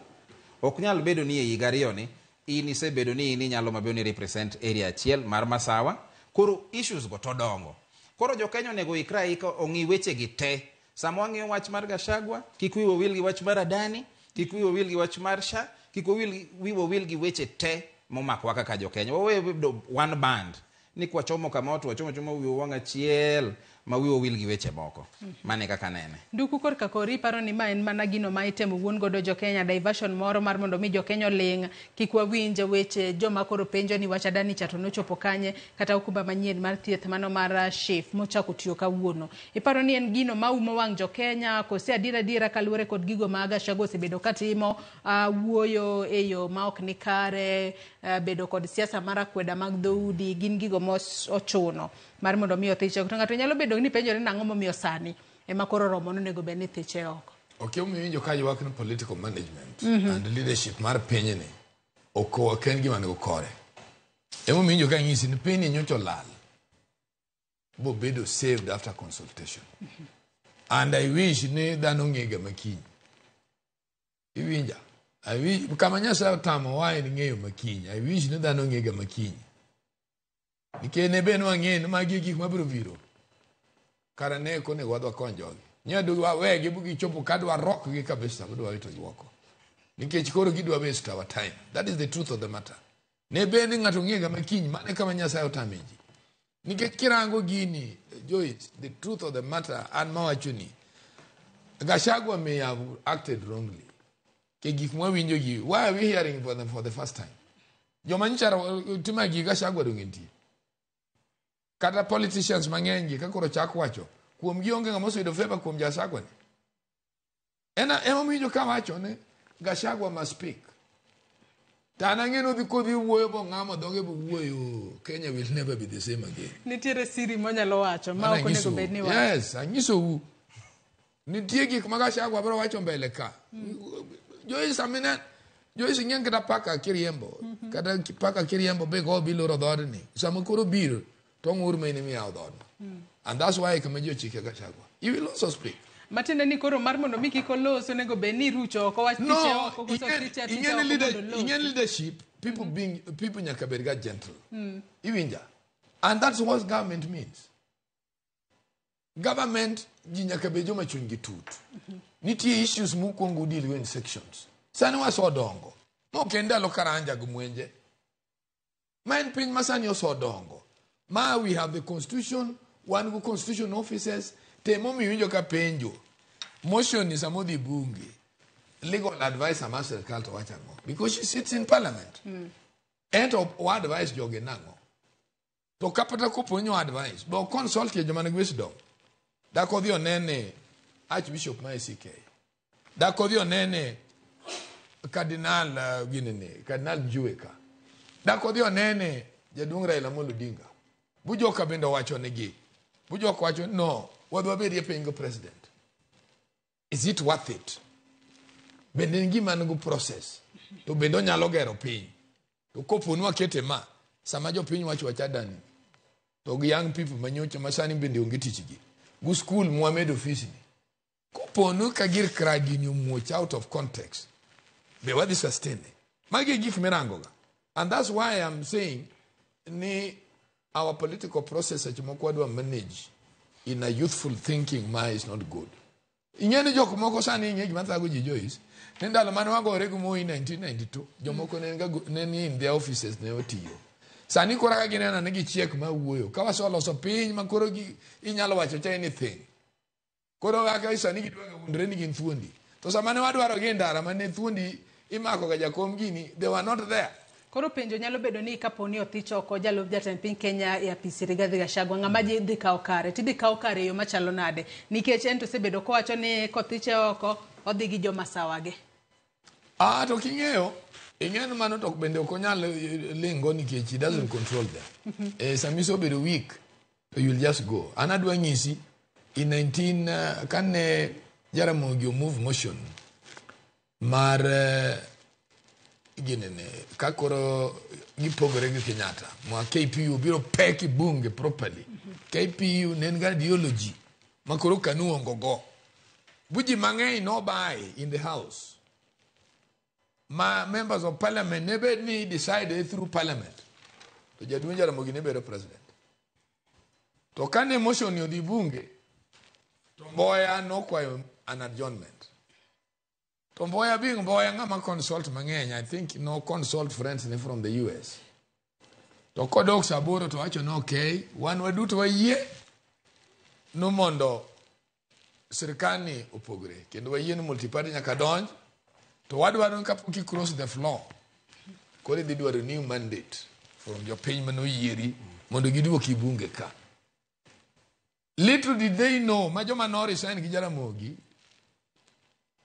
Ok nyal bedo ni e higa ariyo ni in isebedo ni in inyalo mabedo ni represent area achiel mar Masawa. Koro issues go to dongo. Koro jo Kenya onego ikre aika ong'i weche gi te. Sama wang'iyo wach mar Gachagua, kik wiwa wil gi wach mar Adani, kik wiwa wil gi wach mar SHA, kik wiwa wil gi weche te momakowa kaka jo Kenya. Wawe bedo one band. Ni kwachomo kama to wachomo chomo wiwa wang' achiel ma wiwa wil gi weche moko. Mane kaka nene.
Nduku korka kori paro ni ma en mana gino ma itemo wuon godo jo Kenya, diversion moro mar mondo mi jo Kenya oling', kik wawinj weche joma koro penjo ni wach Adani cha to nochopo kanye, kata okumba manyien mar thieth mano mar SHIF mochako tiyo kawuono. Iparo ni en gino ma umo wang' jo Kenya kose adiera adiera kaluwore kod gigo ma Gachagua osebedo katimo, wuoyo e yo ma ok ni kare, bedo kod siasa mar akweda mag dhoudi, gin gigo ma ochuno mar mondo mi othiche oko. To ng'ato nyalo bedo ni penjore nang'o momiyo sani ema koro romo nonego bed ni thiche oko.
Ok omiyo ka ywak ni political management and leadership mar pinyni ok en gima onego kore. Emomiyo ka nyisi ni pinyni nyocha olal bobedo saved after consultation. And I wish ni dhano ng'ega makiny. Iwinja? I wish kama Nyasaye otamowa en ng'eyo makiny. I wish ni dhano ng'ega makiny. Nikech ne be nwang'e ni magi e gik mabiro biro. Kara ne ok onego wadwa kony jogi. Nyado wawegi bu gichopo ka dwa rok gi kabisa dwa wito gi oko. Nikech koro gidwa waste our time. That is the truth of the matter. Ne be ni ng'ato ng'ega makiny mane kama Nyasaye otame ji. Nikech kirango gini, Joyce, the truth of the matter, an mawacho ni, Gachagua may have acted wrongly. Ke gik mwawinjo gi, why are we hearing for them for the first time? Joma nyocha timo gi Gachagua dong' nitie. Kata politicians mang'eny gi ka koro chak wacho, kuom gi onge ng'ama oseyudo favor kuom Gachagua ni. Ema ka wacho ni Gachagua must speak. To an ang'e ni odhi kodhi wuoyo bong'amo dhoge bowuoyo, Kenya will never be the same again.
Nitiere siri monyalo wacho ma ok onego bed ni wacho.
Yes, anyisou. Nitie gik ma Gachagua biro wacho mbele ka. Joyce amine Joyce ing'e kata paka kiriembo. Kata paka kiriembo be go biloro dhoodni. Sama koro biro to ng'ur ma in emiyawo dhoodno. And that's why kama ji ochike Gachagua. He will also speak.
Matiende ni koro mar mondo mi kik olos onego bed ni irucho oko wach
No,
tiche oko koso tiche aticha oko mondo olos.
Ing'e leadership, people being people nyaka bed ga gentle. Iwinja. And that's what government means. Government ji nyaka bed joma chunygi tut. Nitie issues mukwongo deal go in sections. Sani wasodongo. Ma ok en ndalo Karanja gi Mwenje. Ma en piny ma sani osodongo. Ma we have the constitution, wan go constitution offices, te emomiyo iwinjo ka penjo. Motion ni sama odhi bunge, legal adviser mar sirkal to wacho ang'o? Because she sits in parliament. Ento o advise jogi nang'o? To kapata kopo ni o advise, be o consult ye joma nigi wisdom. Dak odhi onene Archbishop ma ACK. Dak odhi onene Cardinal ginene, Cardinal Njue ka. Dak odhi onene jaduong' Raila Amolo Odinga. Bujoka bende owacho negi. Bujoka wacho no, wadhi wabedie piny go president. Is it worth it? Bende en gima nigi process. To bende onyalo gero piny. To kopo ni wakete ma, sama jopiny wacho wacha dani, to gi young people manyocha masani bende onge tich gi. Gu school mwamedo fees ni. Kopo ni ka gir kra gini omuoch out of context, be wadhi sustain ne. Magi e gik mirango ga. And that's why I'm saying ni our political process seche moko wadwa manage in a youthful thinking ma is not good. Ing'e ni jok moko sani ing'e gima thago ji Joyce, ni ndalo mane wagore gi Moi 1992, jomoko ne ni in their offices ne otiyo. Sani koro kaka gineno ni gichiek ma wuoyo. Ka waseloso piny ma koro inyalo wacho cha anything. Koro kaka sani gidwa wuondre ni gin thuondi. To sama ne wadwaro gi e ndara mane thuondi imako ga jakom gini, they were not there.
Koro penjo nyalo bedo ni kapo ni othich oko jalup jatend piny Kenya e apisi Rigathi Gachagua, ng'ama dhi kawo kare, tidhi kawo kare e yo machalo nade? Nikech en to osebedo kowacho ni kothiche oko, odhi gi joma sawage.
Ah, to king'eyo, ing'eyo ni mano to bende ok onyal lingo nikech he doesn't control them. Sama isebedo weak, to you'll just go. An adwa nyisi, in 19, kane Jaramogi move motion mar ginene, ka koro gipogore gi Kenyatta, ma KPU biro pek e bunge properly. KPU ne en ga ideology ma koro KANU ongo go. Buji mang'eny no buy in the house. Ma members of parliament ne bed ni decide through parliament. To jaduong' Jaramogi ne bedo president. To kane motion ni odhi bunge, to Mboya nokwayo an adjournment. To Mboya being Mboya ng'ama consult mang'eny, I think no consult friends ne from the US. To kodok saa aboro to wacho ni okay, wan waduto wayie no mondo sirkal ni opogre kendo wayie ni multiparty nyaka donj to wadwaro ni kapok i cross the floor koro idhi dwaro new mandate from jopiny manoyieri mondo giduoki bunge ka. Little did they know ma joma no resign gi Jaramogi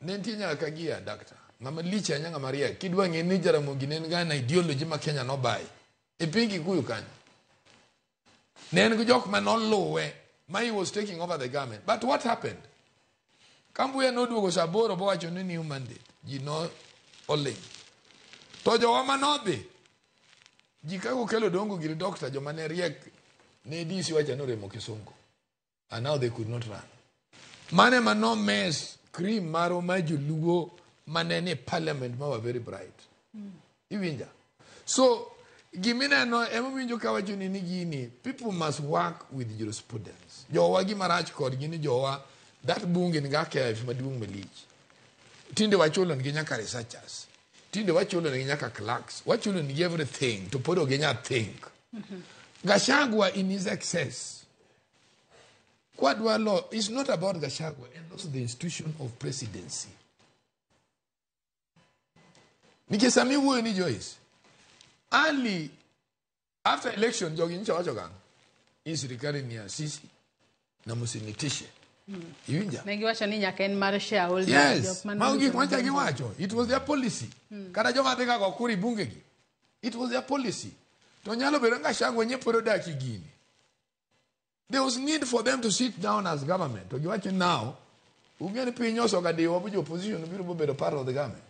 ne nitie nyaka Kagia doctor ng'ama lich ahinya ng'ama riek kidwa ng'e ni Jaramogi ne en ga na ideology ma Kenya nobaye e piny Kikuyu kanyo ne en gi jok manoluwe ma he was taking over the government. But what happened? Kambuya noduogo saa aboro bowacho ni new mandate ji no oling. To jowa manodhi ji kaka okelo dongo giri doctor joma ne riek ne DC wacho ni oremo kisungu and now they could not run. Mane ma no mess cream maro ma joluo mane ni parliament ma were very bright. Iwinja. So gimineno emowinjo kawacho ni ni gini people must work with jurisprudence. Jowa gima rach kodgi ni jowa that bunge ni archive maduong' malich. Tinde wachulo nigi nyaka researchers. Tinde wachulo nigi nyaka clerks. Wachulo nigi everything to pod ok ginyal think. Gachagua in his excess. Kwadwa law is not about Gachagua and also the institution of presidency. Nikech sama iwuoyo ni Joyce, early after election jogi nyicha wacho kang'o? Hii serikali ni ya sisi na msinitishe. Iwinja?
Ne giwacho ni nyaka en mar shareholder.
Yes,
jok mane
mago gik
ondiko
macha
ne
giwacho. It was their policy. Kata joma dhi ga go kura e bunge gi. It was their policy. To nyalo bedo ni Gachagua nye pod odak e gini. There was need for them to sit down as government. To giwacho now, ung'e ni piny osegadiyowa bu jo opposition biro bobedo part of the government.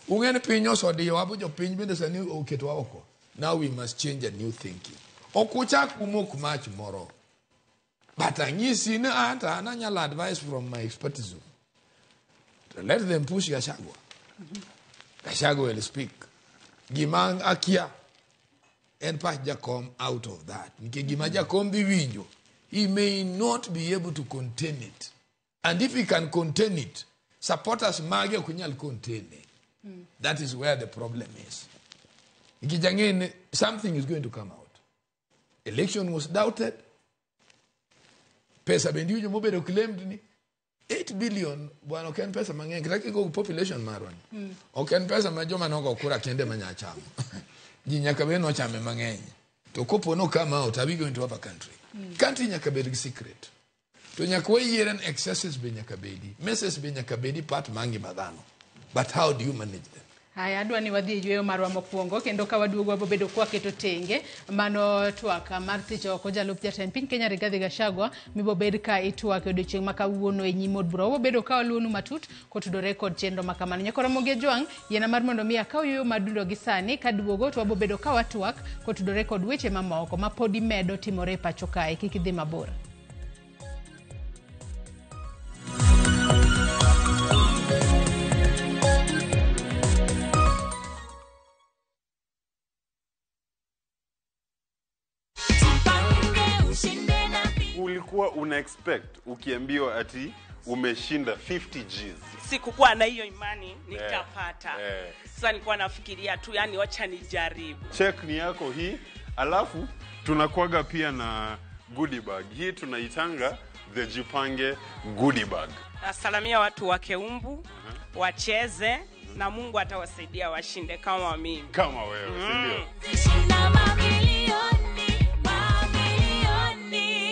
Ung'e ni piny osodiyowa bu jopiny bende sani oketowa oko. Now we must change a new thinking. Ok uchak umok mach moro. But anyisi ni ata an anyalo advice from my expertise. To let them push Gachagua. Gachagua will speak. Gima akia en pach Jakom out of that. Nikech gima Jakom dhi winjo, he may not be able to contain it. And if he can contain it, supporters mage ok nyal contain it. That is where the problem is. Nikech ang'e ni something is going to come out. Election was doubted. Pesa bende iwinjo mobedo claimed ni 8 billion bwana ok en pesa mang'eny kata kigo population marwa ni. Ok en pesa ma joma nogo kura kende ma nya chamo. Ji nyaka bed nochame mang'eny. To kopo no come out, are we going to have a country? Country nyaka bed gi secret. To nyaka wayiere ni excesses be nyaka bedi. Messes be nyaka bedi part mar ngima dhano. But how do you manage them?
Haya, adwa ni wadhi e yweyo marwa mokwongo kendo ka waduogo wabobedo kwaketo tenge mano twak mar thich oko jalup jatend piny Kenya Rigathi Gachagua mibobed ka itwak e odiochieng' ma kawuono e nyim od bura. Wabobedo ka waluwonu matut kotudore kod chenro ma kamano. Nyakoro Ramogi Ojwang', yiena mar mondo mi akaw yweyo mar dundo gi sani kaduogo to wabobedo ka watwak kotudore kod weche mamoko ma podi medo timore e pacho kae. Kik idhi mabor.
Ulikuwa una expect ukiambiwa ati umeshinda 50 Gs?
Sikukuwa na hiyo imani nitapata.
Eh.
Sasa nilikuwa nafikiria tu, yani wacha nijaribu.
Check ni yako hii, alafu tunakuaga pia na goodie bag. Hii tunaitanga the Jipange goodie bag.
Nasalamia watu wa Keumbu, wacheze na Mungu atawasaidia washinde kama mimi.
Kama wewe, si ndio?
Shinda mamilioni, mamilioni.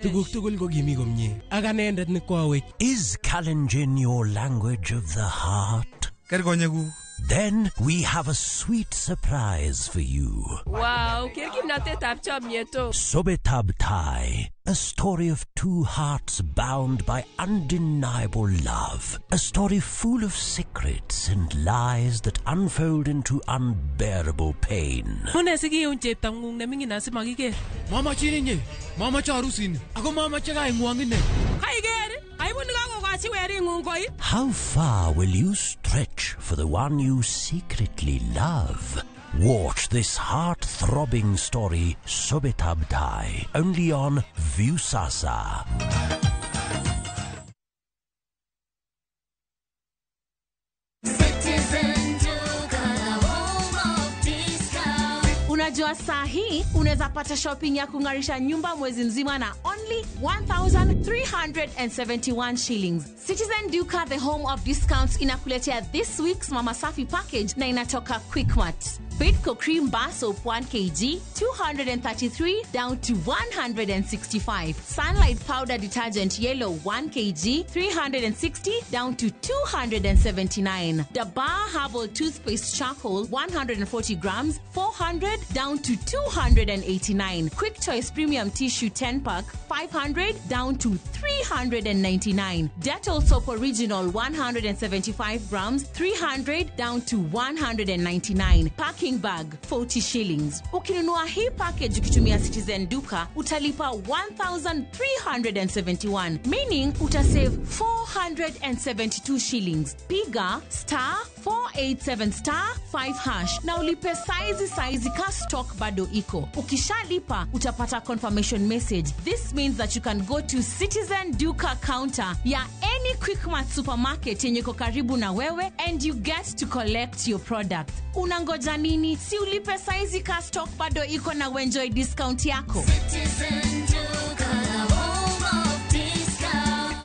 Tuguk tugul ko kimi komie ak anendet ne kwawech.
Is Kalenjin your language of the heart?
Ker konyekuk.
Then we have a sweet surprise for you.
Wow, ker kimnatetab chomyet o.
Sobetab Tai, a story of two hearts bound by undeniable love. A story full of secrets and lies that unfold into unbearable pain.
Mune sikiun cheptong'ung neming'in asimakiker.
Mamachin inye, mamache arusini, ako mamache kaing'wong ine.
Kaiker, aibu nikakokochi wering'ung koi.
How far will you stretch for the one you secretly love? Watch this heart-throbbing story, Sobetab Tai, only on Viusasa.
Citizen Duka, the home of discount.
Unajua saa hii unaweza pata shopping ya kung'arisha nyumba mwezi mzima na only 1371 shillings. Citizen Duka, the home of discounts, inakuletea this week's Mama Safi package na inatoka Quickmart. Bidco Cream Bar Soap 1 kg, 233 down to 165. Sunlight Powder Detergent Yellow 1 kg, 360 down to 279. Dabar Herbal Toothpaste Charcoal 140 grams, 400 down to 289. Quick Choice Premium Tissue 10 pack, 500 down to 399. Dettol Soap Original 175 grams, 300 down to 199. Packing bag 40 shillings. Ukinunua hii package ukitumia Citizen Duka utalipa 1371, meaning utasave 472 shillings. Piga star 487 star 5 hash na ulipe saizi saizi ka stock bado iko. Ukishalipa utapata confirmation message. This means that you can go to Citizen Duka counter ya any Quickmart supermarket yenye iko karibu na wewe and you get to collect your product. Unangoja nini? Si ulipe saizi ka stock bado iko na uenjoy discount yako.
Citizen Duka, the home of discount.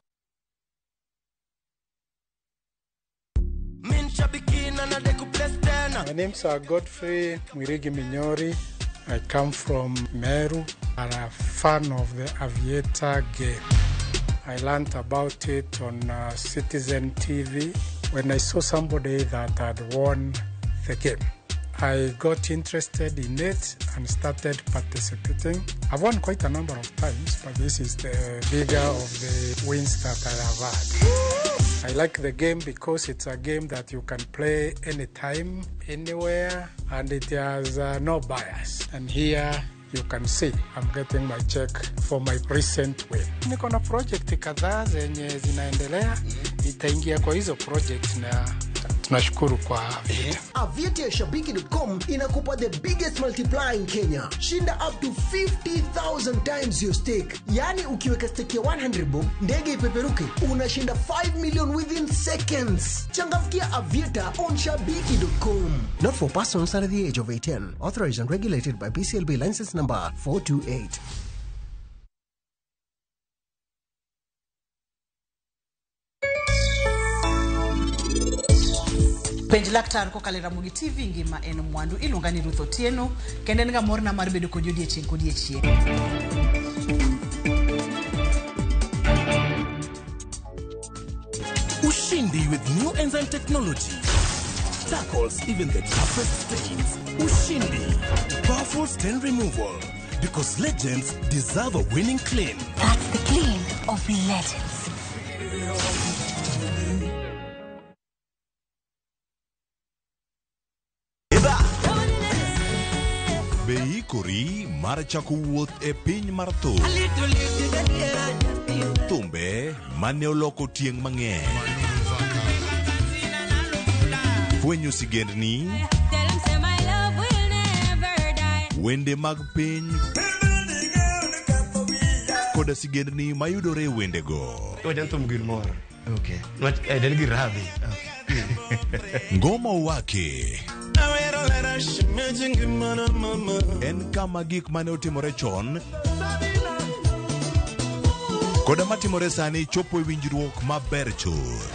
My name's Godfrey Mwirigi Minyori. I come from Meru. I'm a fan of the Aviator game. I learned about it on Citizen TV when I saw somebody that had won the game. I got interested in it and started participating. I've won quite a number of times, but this is the bigger of the wins that I have had. I like the game because it's a game that you can play anytime, anywhere, and it has no bias. And here you can see I'm getting my check for my recent win. Niko na project kadhaa zenye zinaendelea, nitaingia kwa hizo project na tunashukuru kwa Aviator.
Aviator ya Shabiki.com inakupa the biggest multiplier in Kenya. Shinda up to 50,000 times your stake. Yaani ukiweka stake ya 100 bob, ndege ipeperuke, unashinda 5 million within seconds. Changamkia Aviator on Shabiki.com. Not for persons under the age of 18. Authorized and regulated by BCLB license number 428.
Penj laktar kokalo e Ramogi TV ngima en mwandu iluonga ni Ruth Otieno kendo en ga morna mar bedo kodi odiechieng' kodiechieng'.
Ushindi with new enzyme technology tackles even the toughest stains. Ushindi, powerful stain removal. Because legends deserve a winning clean.
That's the clean of legends.
Be ikori mar chako wuoth e piny mar thum. Thumbe mane oloko tieng' mang'eny. Fwenyo sigendni, wende mag piny koda sigendni mayudore e wendego. Ngoma Wake en kama gik mane otimore chon koda matimore sani chopo e winjruok maber chuth.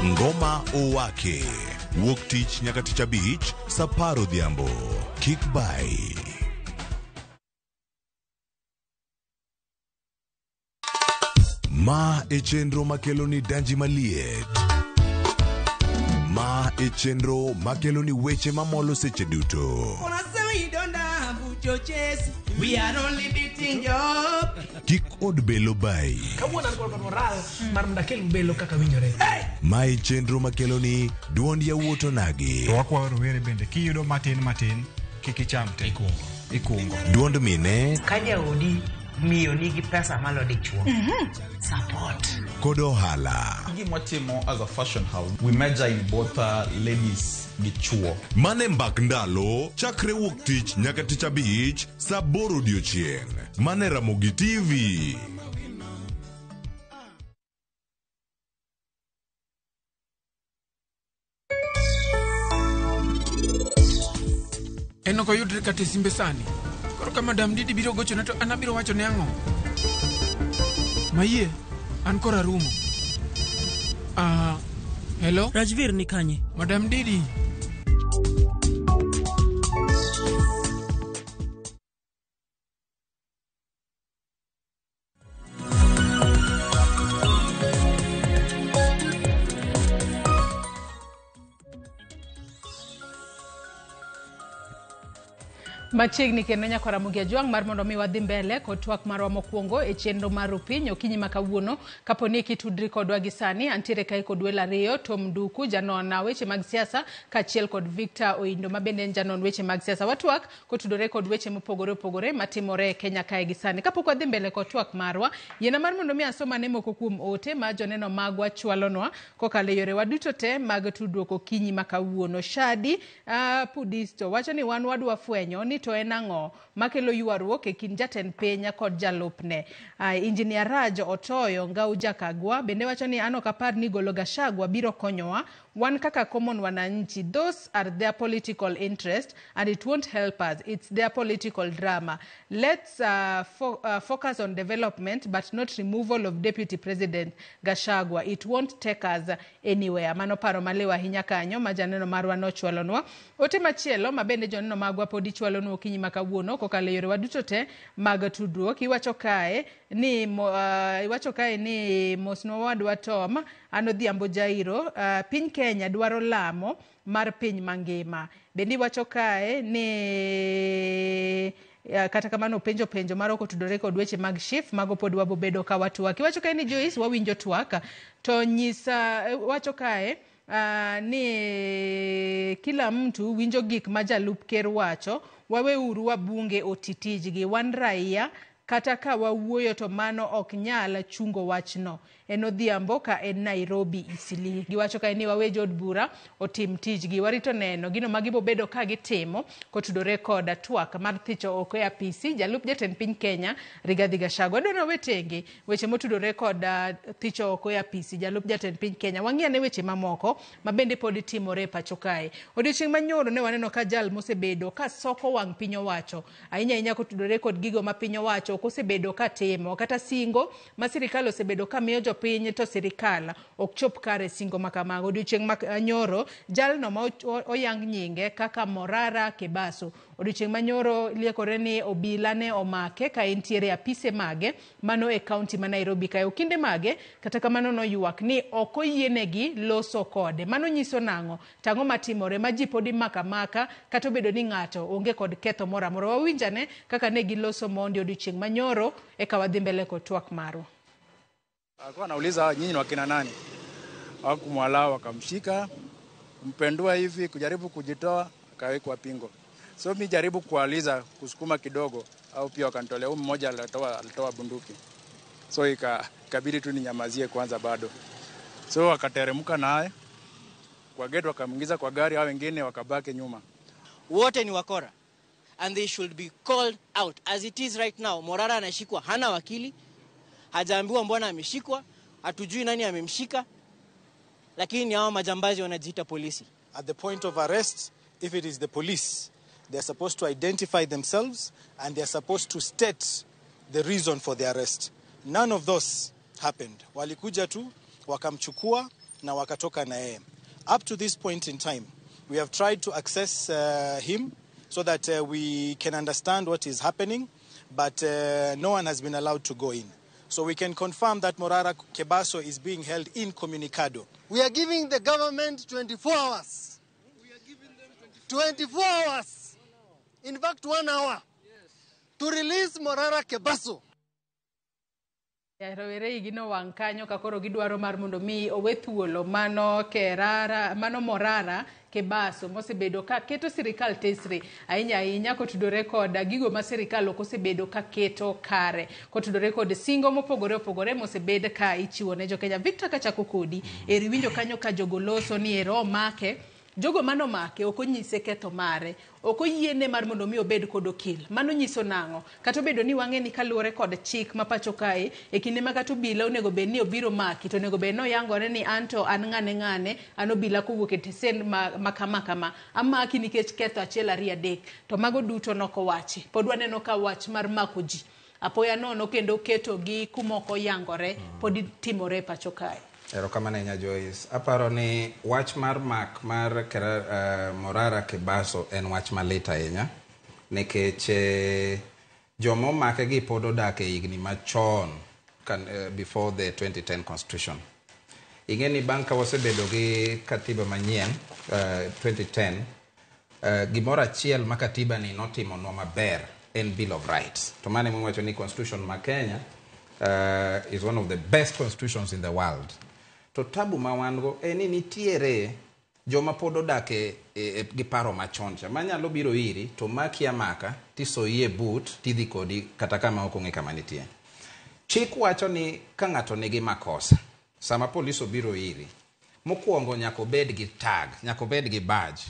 Ngoma Owake wuok tich nyaka tich abich saa 10 odhiambo. Kik bai. Ma e chenro makelo ni danji maliet. Ma e chenro makelo ni weche mamolo seche duto.
We are only beating you up.
Kik od belo bai.
Kawuono an kod moral mar mondo akel belo kaka winjore.
Ma e chenro makelo ni duond yawuot onagi.
To wakwayo rowere bende kiyudo matin matin kik icham te. Ikungo.
Duond mine
Ka jaodi miyo nigi pesa malo dichuo. Support.
Kod ohala.
Gima watimo as a fashion house, we major in both ladies gi chuo.
Mane mbak ndalo chakre wuok tich nyaka tich abich saa 8 odiochieng'. Mane Ramogi TV.
En ok oyudre kata e simbe sani. Koro ka Madam Didi biro gochona to an abiro wacho ne ang'o? Mayie, an koro arumo. Hello?
Rajvir ni kanye?
Madam Didi.
Machiegni kendo nyakwa Ramogi Ajwang' mar mondo mi wadhi mbele kod twak marwa mokwongo e chenro mar Rupiny okinyi ma kawuono. Kapo ni kitudri kodwa gi sani, antiere kae kod welo ariyo, Tom Nduku, janon weche mag siasa, kaachiel kod Victor Oindo ma bende en janon weche mag siasa. Watwak kotudore kod weche mopogore opogore matimore e Kenya kae gi sani. Kapok wadhi mbele kod twak marwa, yiena mar mondo mi asom ane moko kuom ote ma joneno magwa chwalonwa kokalo e yorewa duto te mag tudruok okinyi ma kawuono. Shadi Pudisto wacho ni wan wadwa fwenyo ni to en ang'o makelo ywaruok e kind jatend piny kod jalupne. Engineer Raj Otoyo Ngau Jakagwa bende wacho ni an ok apar ni golo Gachagua biro konyowa wan kaka common wananchi. Those are their political interest and it won't help us. It's their political drama. Let's focus on development but not removal of Deputy President Gachagua. It won't take us anywhere. Mano paro maliw ahinya kanyo ma janeno marwa nochwalonwa. Ote machielo ma bende joneno magwa podi chwalonwa okinyi ma kawuono kokalo e yorewa duto te mag tudruok. Iwacho kae ni mosnwa wadwa Tom an Odhiambo Jairo, piny Kenya dwaro lamo mar piny mangima. Bende iwacho kae ni Kata kamano penjo penjo maro kotudore kod weche mag SHIF, mago pod wabobedo ka watwak. Iwacho kae ni Joyce wawinjo twak to nyisa wacho kae ni kila mtu winjo gik ma jalup ker wacho, waweuru wabunge oti tijgi, wan raia kata ka wawuoyo to mano ok nyal chungo wachno. En Odhiambo ka en Nairobi Isili. Giwacho kae ni wawe jood bura otim tijgi. Warito neno gino ma gibobedo ka gitimo kotudore kod twak mar thicho oko e apisi jalup jatend piny Kenya Rigathi Gachagua. Adwa ni wawe tenge weche motudore kod thicho oko e apisi jalup jatend piny Kenya. Wang'i ane weche mamoko ma bende pod timore e pacho kae. Odiochieng' manyoro ne waneno ka jal mosebedo ka soko wang' piny owacho ahinya ahinya kotudore kod gigo ma piny owacho ok osebedo ka timo kata singo ma sirikal osebedo ka miyo jopiny to sirikal ok chop kare singo ma kamago. Odiochieng' ma nyoro jalno ma oyang nyinge kaka Morara Kebaso. Odiochieng' manyoro liekore ni obila ne omake ka entiere e apise mage mano e kaunti ma Nairobi kae. Okinde mage kata kamano noywak ni ok oyienegi loso kode. Mano nyiso nang'o? Tang'o matimore ma ji pod imako amaka kata obedo ni ng'ato onge kod ketho moro amora. Wawinj ane kaka ne giloso mondi odiochieng' manyoro eka wadhi mbele kod twak marwa.
Alikuwa anauliza nyinyi ni wakina nani? Hawakumwallow, wakamshika, kumpendua hivi, kujaribu kujitoa, akawekwa pingo. So mi jaribu kuuliza kusukuma kidogo, au pia wakanitolea. Huyu mmoja alitoa bunduki. So ikabidi tu ninyamazie kwanza bado. So wakateremka naye kwa gate, wakamwingiza kwa gari, hao wengine wakabaki nyuma.
Wote ni wakora and they should be called out. As it is right now, Morara anashikwa, hana wakili, hajaambiwa mbona ameshikwa, hatujui nani amemshika, lakini hao majambazi wanajiita polisi.
At the point of arrest, if it is the police, they are supposed to identify themselves and they are supposed to state the reason for the arrest. None of those happened. Walikuja tu, wakamchukua na wakatoka na yeye. Up to this point in time, we have tried to access him so that we can understand what is happening, but no one has been allowed to go in. So we can confirm that Morara Kebaso is being held incommunicado.
We are giving the government 24 hours. 24 hours. In fact, 1 hour. To release Morara Kebaso.
Rowere igi nowang' kanyo ka koro gidwaro mar mondo mi owe thuolo mano Kerara, mano Morara Kebaso mosebedo ka keto sirikal tesre ahinya ahinya kotudore kod gigo ma sirikal ok osebedo ka keto kare kotudore kod singo mopogore opogore mosebed ka ichiwo ne jokenya. Victor, kachako kodi, eri winjo kanyo ka jogo loso ni ero omake. Jogo manomake ok onyise ketho mare, ok oyiene mar mondo mi obed kod okil. Mano nyiso nang'o? Kata obedo ni wang'e ni kaluwore kod chik ma pacho kae, e kinde ma kata obila onego bed ni obiro maki, to onego bed ni oyangore ni anto an ng'ane ng'ane, an obila kowuok e tesen ma kama kama, amaki nikech ketho 1 2 3. To mago duto nokowachi. Pod waneno ka wach mar mako ji apoya nono kendo keto gi kumoko oyangore pod timore e pacho kae.
Erokamano ahinya Joyce. Aparo ni wach mar mak mar Morara Kebaso en wach malit ahinya nikech joma omake gi pod odak e higni machon before the 2010 constitution. Ing'e ni bang' ka wasebedo gi katiba manyien 2010, gimoro achiel ma katiba ni notimonwa maber en Bill of Rights. To mano emomiyo ni constitution ma Kenya is one of the best constitutions in the world. To tabu ma wan go en ni nitiere joma pod odak gi paro machon cha manyalo biro iri to maki amaka tisoyi e but tidhi kodi kata kama ok ong'e kama nitie. Chik wacho ni ka ng'ato nigi makosa, sama polis obiro iri, mokwongo nyaka obed gi tag, nyaka obed gi badge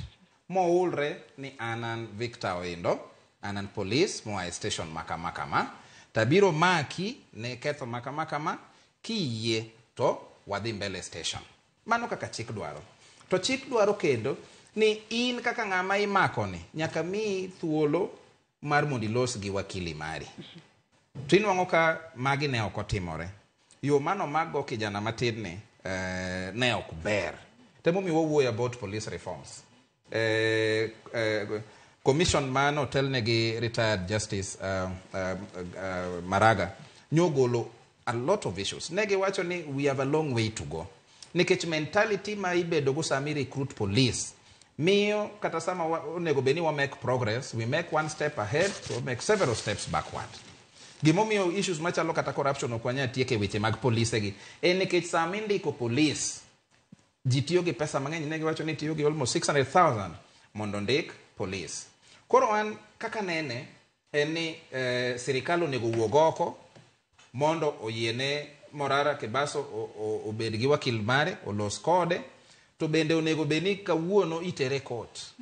moulre ni an an Victor Oindo, an an polis moa e station ma kama kama, tabiro maki ne ketho ma kama kama, kiyie to wadhi mbele station. Mano kaka chik dwaro. To chik dwaro kendo ni in kaka ng'ama imako ni nyaka miyi thuolo mar mondo ilos gi wakili mari. To inwang'o ka magi ne ok otimore. Yo mano mago kijana matin ni ne ok ber. Temomiyo wawuoyo about police reforms. Commission mano otelne gi retired Justice Maraga nyogolo a lot of issues. Negi wacho ni we have a long way to go. Nikech mentality ma ibedo go sama i recruit police Miyo kata sama onego bed ni wa make progress, we make one step ahead to make several steps backward. Gimomiyo issues machalo kata corruption ok wanyal tieko e weche mag polise gi en nikech sama indiko police ji tiyo gi pesa mang'eny. Ne giwacho ni tiyo gi almost 600,000 mondo ondik police. Koro an kaka nene en ni sirikal onego wuog oko mondo oyiene Morara Kebaso obed gi wakil mare, olos kode, to bende onego bed ni kawuono itere court.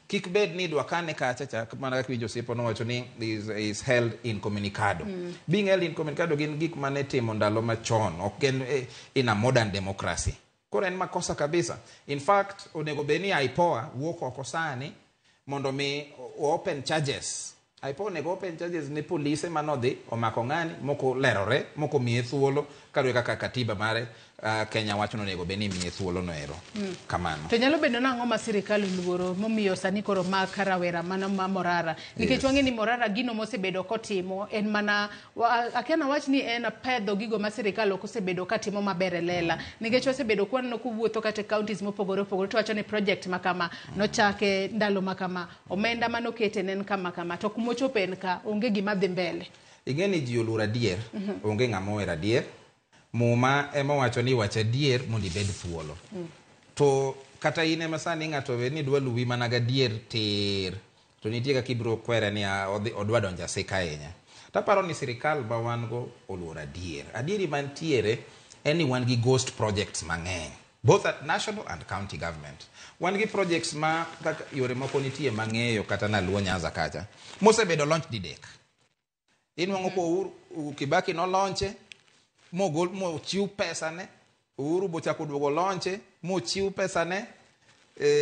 Kik bed ni idwa kane kacha cha, mana kaka winjo osiepa nowacho ni is held incommunicado. Being held incommunicado gin gik mane timo ndalo machon, ok en in a modern democracy. Koro en makosa kabisa. In fact, onego bed ni IPOA wuok oko sani mondo mi open charges. IPOA onego open charges ne polise manodhi omako ng'ani, moko lerore, moko miye thuolo, kaluwore kaka katiba mare Kenya wacho ni onego bed ni imiye thuolo no ero. Kamano.
To nyalo bedo nang'o ma sirikal oluoro momiyo sani koro mak rawera mana ma Morara? Nikech wang'e ni Morara gino mosebedo kotimo en mana akia nawach ni en pedho gigo ma sirikal ok osebedo katimo maber e lela. Nikech wasebedo kwaneno kowuotho kata e counties mopogore opogore to wacho ni project ma kama nochake ndalo ma kama, omenda manokete ne en kama kama, to kumochope en ka onge gima dhi mbele.
Ing'e ni ji oluoro adier, onge ng'ama ohero adier. Muma ema wacho ni wach adier mondo ibed thuolo. To kata in ema sani ng'ato we ni dwa luwi mana gadier tir, to nitie kaka ibiro kwere ni odwa donjo asika ahinya. Taparo ni sirikal ma wan go oluoro adier. Adieri mantiere en ni wan gi ghost projects mang'eny, both at national and county government. Wan gi projects ma kaka yore moko nitie mang'eyo kata naluo Nyanza kacha mosebedo launch didek. Inwang'o ko Uhuru Kibaki nolonche mogol mochiw pesa ne, Uhuru bochako duogo lonche mochiw pesa ne,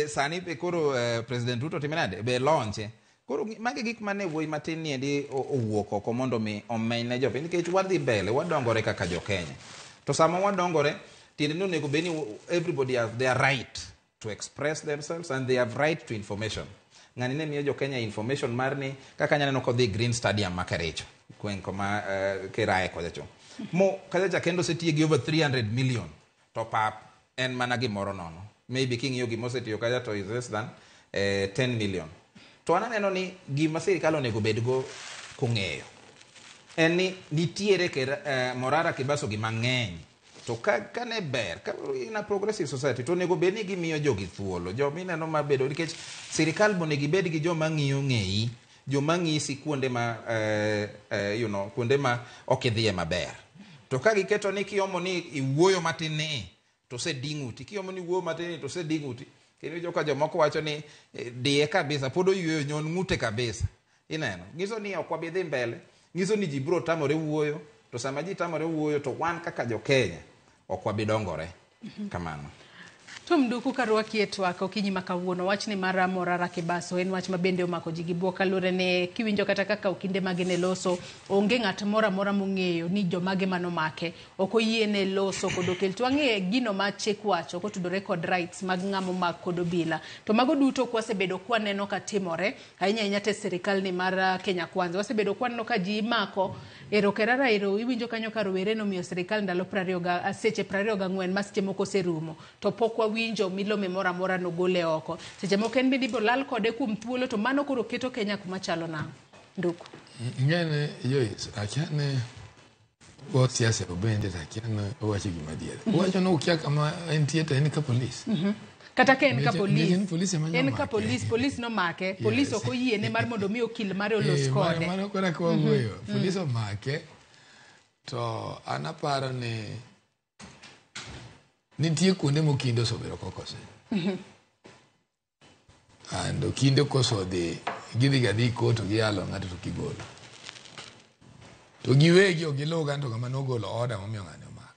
sani be koro President Ruto timo nade be lonche. Koro magi gik mane wuoyi matin ni endi owuok oko mondo mi omeny ne jopiny, nikech wadhi mbele, wadongore kaka jo Kenya. To sama wadongore, tiende ni onego bed ni everybody has their right to express themselves and they have right to information. Ng'ani ne miyo jo Kenya information mar ni kaka aneno kodhi Green Stadium ma Kericho, gweng' koma Kirae kocha cho. Mo kacha cha kendo osetiye gi over 300 million to pap en mana gimoro nono. Maybe king'iyo gima osetiyo kacha to is less than 10 million. To an aneno ni gima sirikal onego bed go kong'eyo en ni nitiere Morara Kebaso gi mang'eny. To ka ne ber, ka in a progressive society, to onego bed ni gimiyo jogi thuolo. Joma ineno mabedo, nikech sirikal bonego ibed gi joma ng'iyo ng'eyi, joma ng'isi kuonde ma, you know, kuonde ma ok idhiye maber. To ka giketo ni kiomo ni iwuoyo matin ni, to osedi ng'uti. Kiomo ni iwuoyo matin ni, to osedi ng'uti. Kendo iwinjo ka jomoko wacho ni diye kabisa, pod oyueyo, nyon ng'ute kabisa. Ineno, nyiso ni ok wabi dhi mbele, nyiso ni ji biro tamore wuoyo, to sama ji tamore wuoyo to wan kaka jo Kenya ok wabi dongore. Kamano.
Tom Nduku, karwaki e twak okinyi ma kawuono, wachni mar Morara Kebaso en wach ma bende omako ji gi buok kaluwore ni kiwinjo kata kaka okinde mage ne loso, onge ng'at moro amora mong'eyo ni jomage manomake, ok oyiene loso kod okel. To wang'e gino ma chik wacho kotudore kod rights mag ng'ama omak kod obila. To mago duto ok wasebedo kwaneno ka timore, ahinya ahinya te sirikal ni mar Kenya Kwanza. Wasebedo kwaneno ka ji imako ero kerara ero, iwinjo kanyo ka rowere nomiyo sirikal ndalo seche 24 ma seche moko oserumo, to pok wawinjo milome moro amora nogole oko. Seche moko en bende ibiro lal kode kuom thuolo, to mano koro keto Kenya kuma chalo nang'o? Nduku.
Ing'e Joyce, akia ni wach siasa obende to akia ni owacho gima adier. Owacho ni ukia kama entie to en ka polis.
Kata ka en ka polis,
en polis ema
en ka
nomake.
polis, polis nomake, polis ok oyiene mar mondo mi okil mare olos kode.
Mano koro ka wawuoyo, polis omake to an aparo ni nitie kuonde mokinde osebedo kokose. And okinde koso dhi, gidhi ga dhi court to giyalo ng'ato to gigolo. To giwegi ok giluw ga to ng'ama nogolo order momiyo ng'ani omak.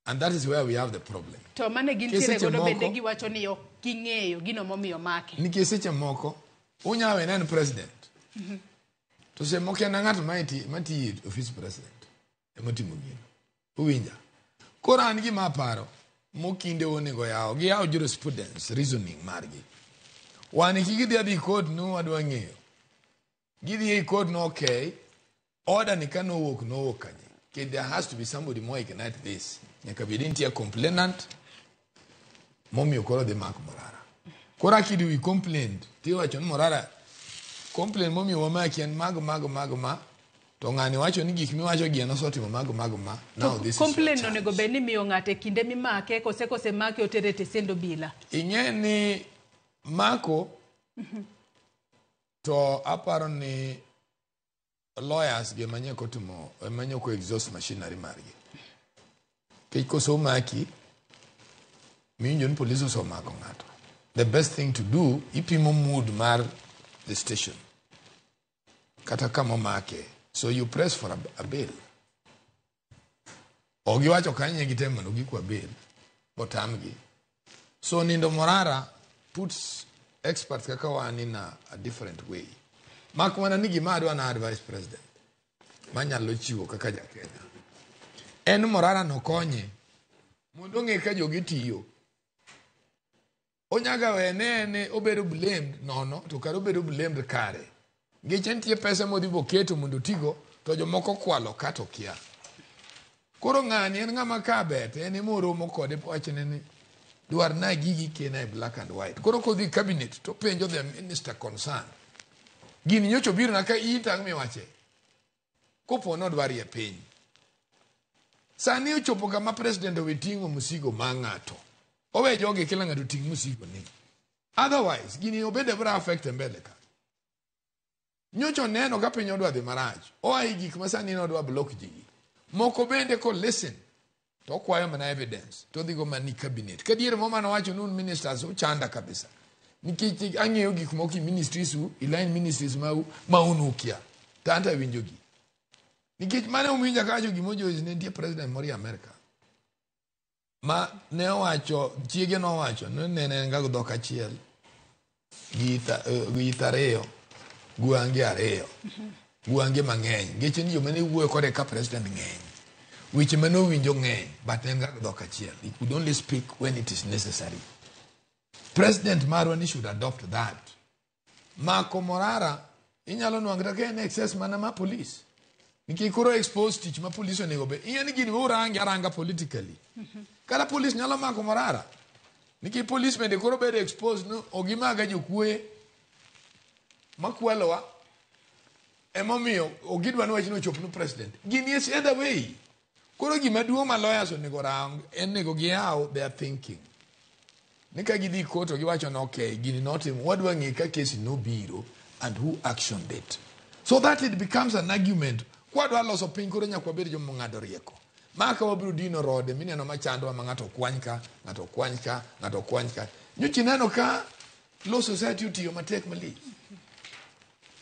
And that is where we have the problem.
To mane gintiere
Seche
godo bende
moko-
giwacho ni ok ging'eyo gino momiyo make.
Nikech seche moko unyalo wene en president. To seche moko en ng'at matiyo e office president ema otimo gino. Uwinja? Koro an gima aparo mokinde onego yaw, giyaw jurisprudence reasoning margi. Wan kik gidhi adhi court no wadwa ng'eyo. Gidhi e court no okay, order ni ka nowuok nowuok kanye. There has to be somebody more ignite this. Nyaka bed nitie complainant, Momiyo koro dhi mak Morara. Koro akidi we complained. Tiwacho ni Morara complain momiyo wamaki en mago mago mago ma to ng'ani wacho ni gik miwacho gi en osetimo mago mago ma. Now this is your
Complain
chance.
onego bed ni miyo ng'ato e kinde mimake kose kosemake otere e tesend obila.
Ing'e ni mako to aparo ni lawyers gi ema nyaka otimo ema nyaka exhaust machinery margi. Nikech kosomaki miwinjo ni police osemako ng'ato. The best thing to do ipimo mood mar the station kata kama omake. So you press for a bail. Ok giwacho kanyo gitemo mondo gikwa bail botamgi. So nindo Morara puts experts kaka wan in a different way. Mak mana ni gima adwa na advice president manyalo chiwo kaka ja Kenya. En Morara nokonye mondo ong'e ka jogi tiyo. Onyaga wene ne obedo blamed nono to kar obedo blamed kare. Nikech nitie pesa modhi boketo mondo otigo to jomoko kwalo kata okia. Koro ng'ani en ng'ama ka bet en ema oromo kode wachne ni dwarna gigi kena e black and white. Koro kodhi cabinet to penjo the minister concerned. Gini nyocha obiro na ka in tang' miwache. Kopo nodwari e piny. Sani ochopo kama president owe ting'o msigo ma ng'ato. Owe jogi kila ng'ato ting' msigo ni. Otherwise, gini obende biro affect mbele ka. Nyocha oneno ka piny odwa dhi marach. Oa e gik ma sani nodwa block ji gi. Moko bende ko listen to okwayo mana evidence to odhigo mana ni cabinet. Kadier mo mane owacho ni un ministers uchanda kabisa. Nikech ang'eyo gik moko e ministries u, e line ministries mau ma un ukia. To anto awinjo gi. Nikech mane uwinja kawacho gima Joyce ne nitie president moro e Amerika. Ma ne owacho, chiege nowacho ni ne en ga dhok achiel gi it ariyo, gwange ariyo, gwange mang'eny. Nikech ni joma ne wuoyo kode ka president ng'eny. Weche mane owinjo ng'eny, but ne en ga dhok achiel. He could only speak when it is necessary. President marwa ni should adopt that. Mako Morara inyalo nwang'o kata ka en excess mana ma police. Nikech koro expose tich ma police onego bed. Ing'e ni gini urange aranga politically. Kata police nyalo mako Morara. Nikech police bende koro bedo exposed no ogimaga jokuoye makwalowa. Emomiyo ok gidwa ni wachno ochop ne president. Gini is either way. Koro gima duong' ma lawyers onego rang en nego giyaw their thinking. Ni ka gidhi court to giwacho ni okay, gini notim, wadwa ng'e ka kesi nobiro and who actioned it. So that it becomes an argument. Kwadwa loso piny koro nyaka wabed joma ong'ado rieko. Ma ka wabiro dino rode mineno machandowa ma ng'ato okwany ka, ng'ato okwany ka, ng'ato okwany ka. Nyocha ineno ka Law Society otiyo matek malich.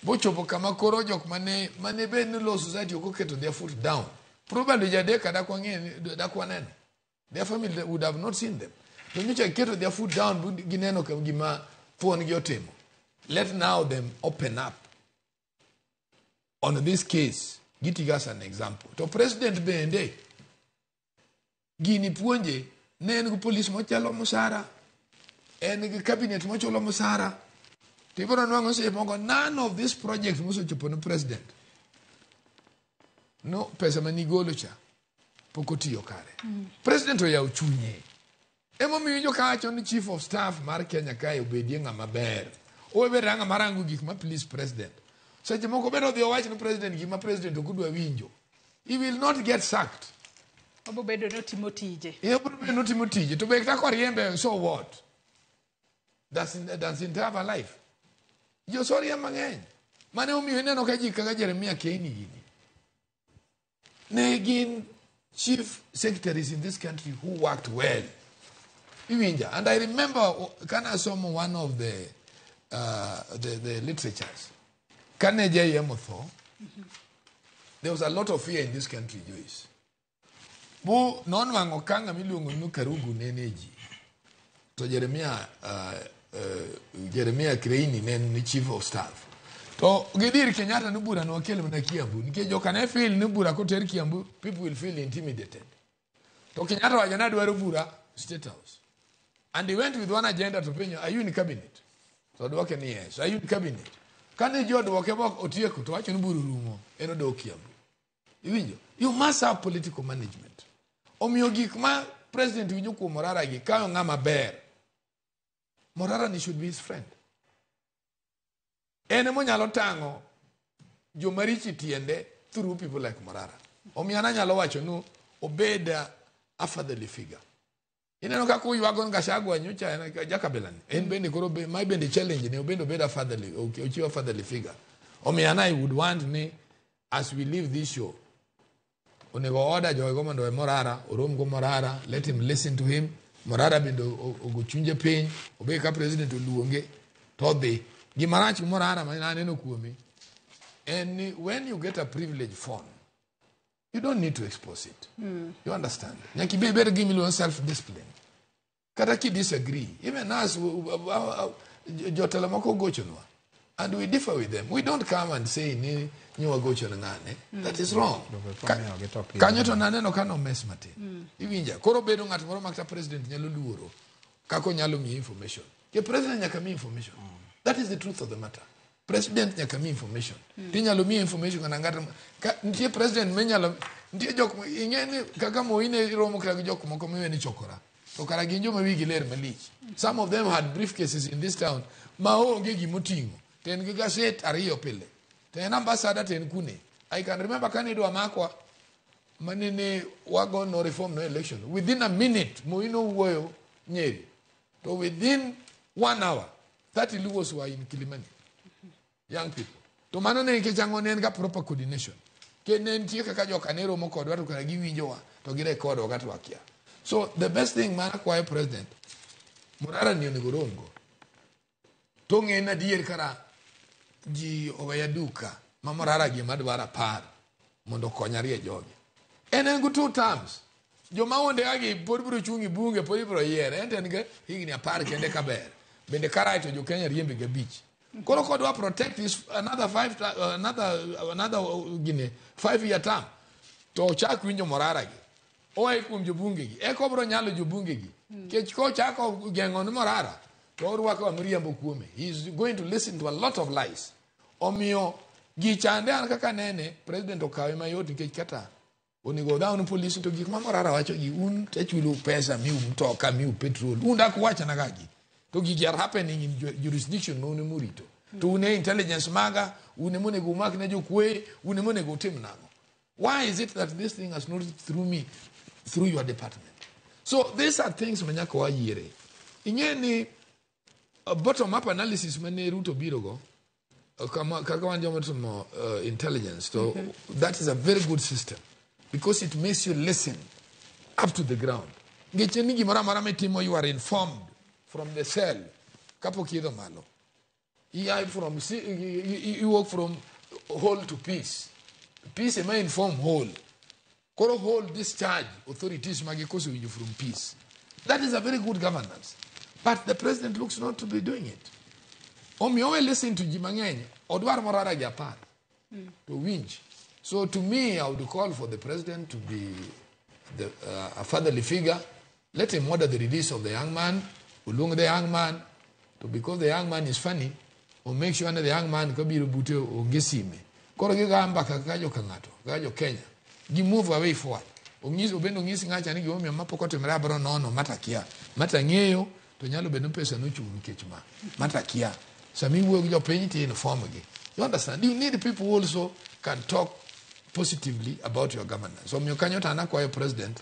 Bochopo kama koro jok mane bed ni Law Society ok oketo their foot down. Probably jadek dak wang'e dak waneno. Their family would have not seen them. To nyocha giketo their foot down bu gineno ka gima thuon gi otimo. Let now them open up on this case. Gitigo as an example. To president bende gini puonje ne en gi police mochalo musara en gi cabinet mochulo musara to ibiro nwang'o seche moko none of this project mosechopo ne president no pesa manigolo cha pok otiyo kare. President oyawo chunye. Emomiyo iwinjo kawacho ni chief of staff mar Kenya kae obedie ng'ama ber. Obed ng'ama rango gik ma please president. Seche moko bende odhi owach ne president gima president ok odwa winjo. He will not get sacked.
Obo bedo ni otimo tije.
Obiro bedo ni otimo tije. To be kata koriembe, so what? Doesn't have a life. Ji osoria mang'eny. Mane omiyo ineno ka ji kaka Jeremiah Keini gini. Ne gin chief secretaries in this country who worked well. Iwinja. And I remember kana asomo one of the literatures. Kane JM otho, there was a lot of fear in this country, Joyce. Bu nonwang'o ka ng'ama iluongo ni Karugu nene ji. To Jeremiah Kireini ne en chief of staff. To gidhir Kenyatta ni bura nokel mana Kiambu. Nikech joka ne feel ni bura koter Kiambu, people will feel intimidated. To Kenyatta wacho ni adwaro bura State House. And he went with one agenda to penjo, are you in cabinet? To odwoke ni yes, are you in cabinet? Kane ji odwoke mok otieko to wacho ni bura orumo, en odok Kiambu. Iwinjo? You must have political management. Omiyo gik ma president winjo kuom Morara gi kayo ng'ama ber. Morara ni should be his friend. En emonyalo tang'o jomaricho tiende through people like Morara. Omiyo an anyalo wacho nu obed a fatherly figure. Ineno kaka uywago Gachagua nyocha en jakabila ni. En bende koro be, ma bende challenge ni obende obed a fatherly, ochiw a fatherly figure. Omiyo an I would want ni as we leave this show, onego order jogo mondo owe Morara, orom go Morara, let him listen to him. Morara bende ogo chunje piny, obed ka president oluonge to odhi. Gima rach gi Morara ma aneno kuome en ni when you get a privilege phone, you don't need to expose it. You understand? Nyaka ibed gi gimiluongo self discipline. Kata ki disagree, even us, jotelo moko gochonwa and we differ with them. We don't come and say ni wagocho ne ng'ane. That is wrong. Kanyo to naneno ka no mess matin. Iwinja. Koro bedo ng'at moro makata president nyalo luoro kaka onyalo miyi information. Ke president nyaka miyi information. That is the truth of the matter. President nyaka miyi information. Tinyalo miyi information kana ng'at ka nitie president minyalo nitie jok ing'e ni kaka Moi ne romo kata gi jok moko miwe ni chokora. To kara gin joma wigi ler malich. Some of them had briefcases in this town ma onge gimoting'o. To en gi gaset ariyo pile. To en ambassador to en kune. I can remember kane idwa makwa manene wago no reform no election. Within a minute, Moi nowuoyo Nyeri. To within 1 hour, 30 Luos were in Kilimani. Young people. To mano ne nikech ang'o ne en ga proper coordination. Ke ne nitie kaka joka ne romo kodwa to kara giwinjowa to girekodwa kata wakia. So the best thing man akwayo president, Morara ni onego romgo. To ng'e ni adier kara ji oweya duka ma Morara gima dwaro apar mondo okonya rie jogi. En go 2 terms. Joma onde gi pod biro chung' e bunge pod ibiro yiere. En to en gi higni 10 kende kaber. Bende karae to jo Kenya riembe gi 5. Koro kodwa protect this another 5 another gine 5 year term. To ochak winjo Morara gi. Oae kuom jobunge gi. Eka obiro nyalo jobunge gi. Kech kochako geng'o ni Morara to orwako miriambo kuome. He is going to listen to a lot of lies. Omiyo gichande an kaka nene president okawe mayot nikech kata onego odhaw ni polisi to gik ma Morara wacho gi un tachulo pesa miu mtoka miu petrol un dak wachna ga gi. To gigi are happening in jurisdiction ma un emurito. To un e intelligence maga, un emonego umak ne jokwe, un emonego utim nang'o. Why is it that this thing has not through me, through your department? So these are things ma nyaka wayiere. Ing'e ni bottom up analysis mane Ruto biro go, kaka wan joma timo intelligence, to that is a very good system because it makes you listen up to the ground. Ngeche ni gimoro amora mitimo, you are informed from the cell kapok idho malo. From you work from whole to peace. Peace ema inform whole. Koro whole discharge authorities magi koso winjo from peace. That is a very good governance. But the president looks not to be doing it. Omiyo owe listen to ji mang'eny, odwar Morara gi 10. To winj. So to me, I would call for the president to be a fatherly figure. Let him order the release of the young man, oluong the young man, to because the young man is funny, or make sure that the young man kabiro bute onge sime. Koro giga mbaka kaka joka ng'ato, kaka jo Kenya. Gi move away forward. Onyis obendo onyis ng'acha ni gimomiyo ma pok otimore abiro nono mata kia. Mata ng'eyo to nyalo bedo ni pesa nochung' nikech ma. Mata kia. Sama iwuoyo gi jopiny to inform gi. You understand? You need people who also can talk positively about your governance. Omiyo kanyo to an akwayo president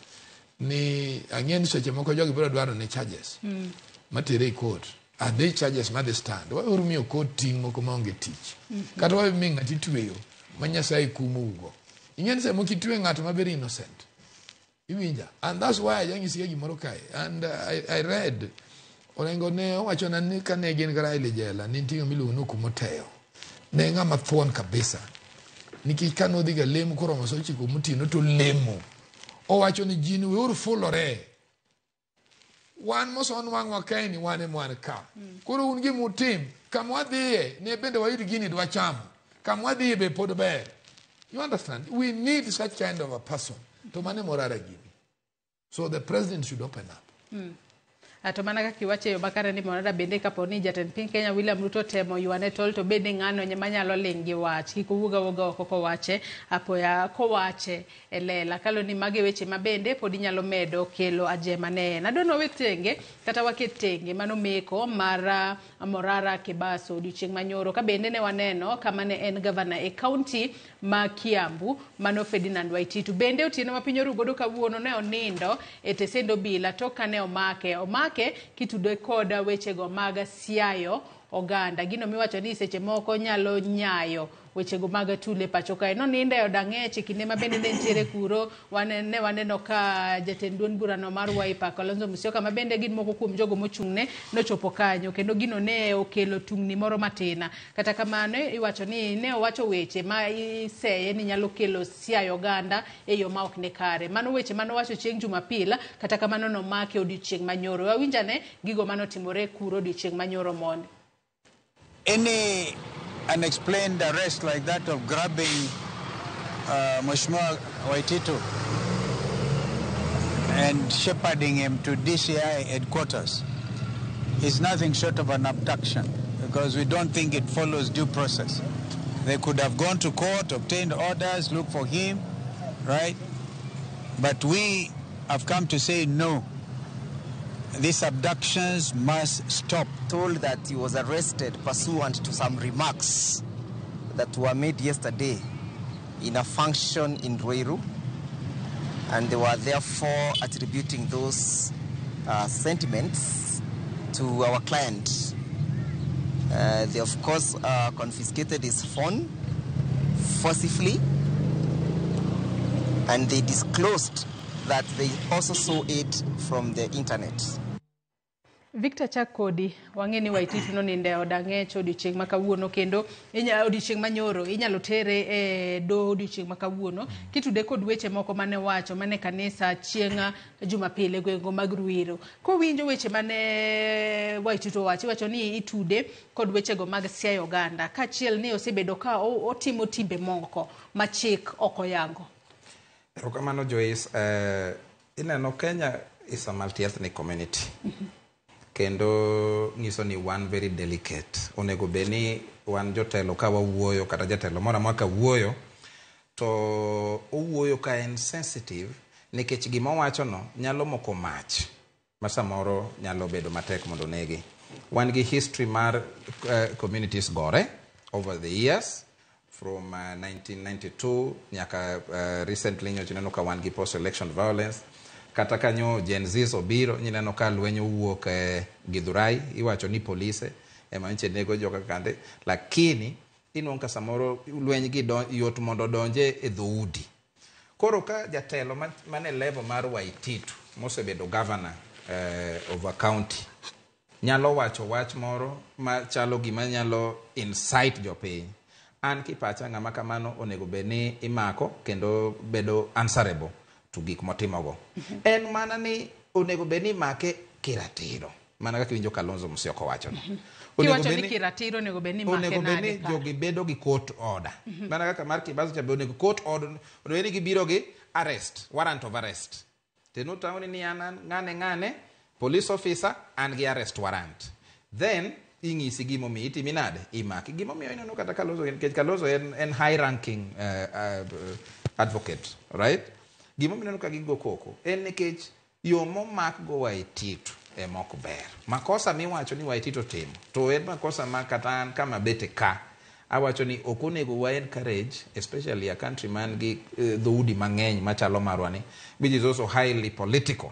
ni ang'e ni seche moko jogi biro dwaro ni charges matere e court. Are they charges ma dhi stand? Waweuru miyo court ting' moko maonge tich. Kata wawe miyo ng'at itweyo ma Nyasaye kumougo. Ing'e ni seche moko itwe ng'at ma very innocent. Iwinja? And that's why ajanyisiga gimoro kae. And I read Orengo ne owachona ni kane gin gi Raila e jela ne nitie ng'ama iluongo ni Okumoteyo. Ne ng'ama thuon kabisa. Nikech kane odhi ga lemo koromo sa 9 motieno to lemo. Owacho ni ji ni weuru fulore. Wan mosonwang'wa kae ni wan ema wan ka. Koro un gima utim, kama wadhiye ne bende wayud gini dwa chamo. Kama wadhiye be pod ber. You understand? We need such kind of a person. To mane Morara gini. So the president should open up.
To mana kaka iwacho e yo makare ni Morara bende kapo ni jatend piny Kenya William Ruto temo ywane tol to bende ng'ano manyalo ling' gi wach. Kik owuog awuoga oko kowache apoya kowache e lela. Kalo ni magi weche ma bende pod inyalo medo kelo ajema ne en. Adwa ni wawe tenge kata waket tenge mano meko mar Morara Kebaso odiochieng' manyoro. Ka bende ne waneno kama ne en gavana e kaunti ma Kiambu mano Ferdinand Waititu. Bende otieno ma piny oru godo kawuono ne onindo e tesend obila tok kane omake kitude koda wechego mag siayo oganda. Gino miwacho ni seche moko nyalo nyayo wechego mag tule pacho kae. Nonindo e od ang'ech e kinde ma bende ne nitiere kuro, ne waneno ka jatend duond burano mar Wiper Kalonzo Musyoka ma bende gin moko kuom jogo mochung'ne nochopo kanyo kendo gino ne okelo tungni moro matin. Kata kamano iwacho ni ne owacho weche ma iseye ni nyalo kelo siayo oganda e yo ma ok ni kare. Mano weche manowacho chieng' Jumapil, kata kamano nomake odiochieng' manyoro. Wawinjane gigo manotimore kuro odiochieng' manyoro mondi.
Any unexplained arrest like that of grabbing Mheshimiwa Waititu and shepherding him to DCI headquarters is nothing short of an abduction, because we don't think it follows due process. They could have gone to court, obtained orders, looked for him, right? But we have come to say no. These abductions must stop.
Told that he was arrested pursuant to some remarks that were made yesterday in a function in Ruiru, and they were therefore attributing those sentiments to our client. They of course confiscated his phone forcibly, and they disclosed that they also saw it from the internet.
Victor Chakodi, wang'e ni Waititu nonindo e od ang'ech odiochieng' ma kawuono kendo odiochieng' manyoro inyalo tere e doho odiochieng' ma kawuono kitude kod weche moko mane wacho mane kanisa chieng' Jumapil e gwenge mag Ruiru. Kowinjo weche mane Waititu owacho, iwacho ni itude kod wechego mag siayo oganda kaachiel ni osebedo ka otimo timbe moko ma chik ok oyango.
Erokamano Joyce, ineno Kenya is a multi-ethnic community. Kendo nyiso ni wan very delicate. Onego bed ni wan jotelo ka wawuoyo kata jatelo moro amora ka wuoyo to owuoyo ka en sensitive nikech gima owachono nyalo moko mach ma samoro nyalo bedo matek mondo onegi. Wan gi history mar communities gore over the years from 1992 nyaka recently nyocha ineno ka wan gi post election violence. Kata kanyo Gen Z obiro ineno ka lweny owuok Githurai, iwacho ni polise ema nche nego joka kande, lakini inwang'o ka samoro lweny gi yot mondo odonje e dhoudi. Koro ka jatelo mane level mar Waititu mosebedo governor of a county nyalo wacho wach moro machalo gima nyalo incite jopiny, an kipacha ng'ama kamano onego bed ni imako kendo bedo answerable to gik motimogo. En mana ni onego bed ni imake kiratiro, mana kaka iwinjo Kalonzo Musyoka wachono.
Kiwacho ni kiratiro onego bed ni imake
Onego bed
nade
ni
ka?
jogi bedo gi court order. Mana kaka mar Kebaso cha be onego court order, onego bed ni gibiro gi arrest, warrant of arrest. Teno town ni an ng'ane police officer an gi arrest warrant. Then ing'isi gimomiyo itimi nade, imaki. Gimomiyo ineno kata Kalonzo, nikech Kalonzo en high ranking advocate, right? Gimomiyo ineno ka gigo koko en nikech yo momak go Waititu ema ok ber. Makosa miwacho ni Waititu otimo to en makosa ma kata an kama bete ka awacho ni ok onego wa encourage, especially a country man gi dhoudi mang'eny machalo marwa ni, which is also highly political.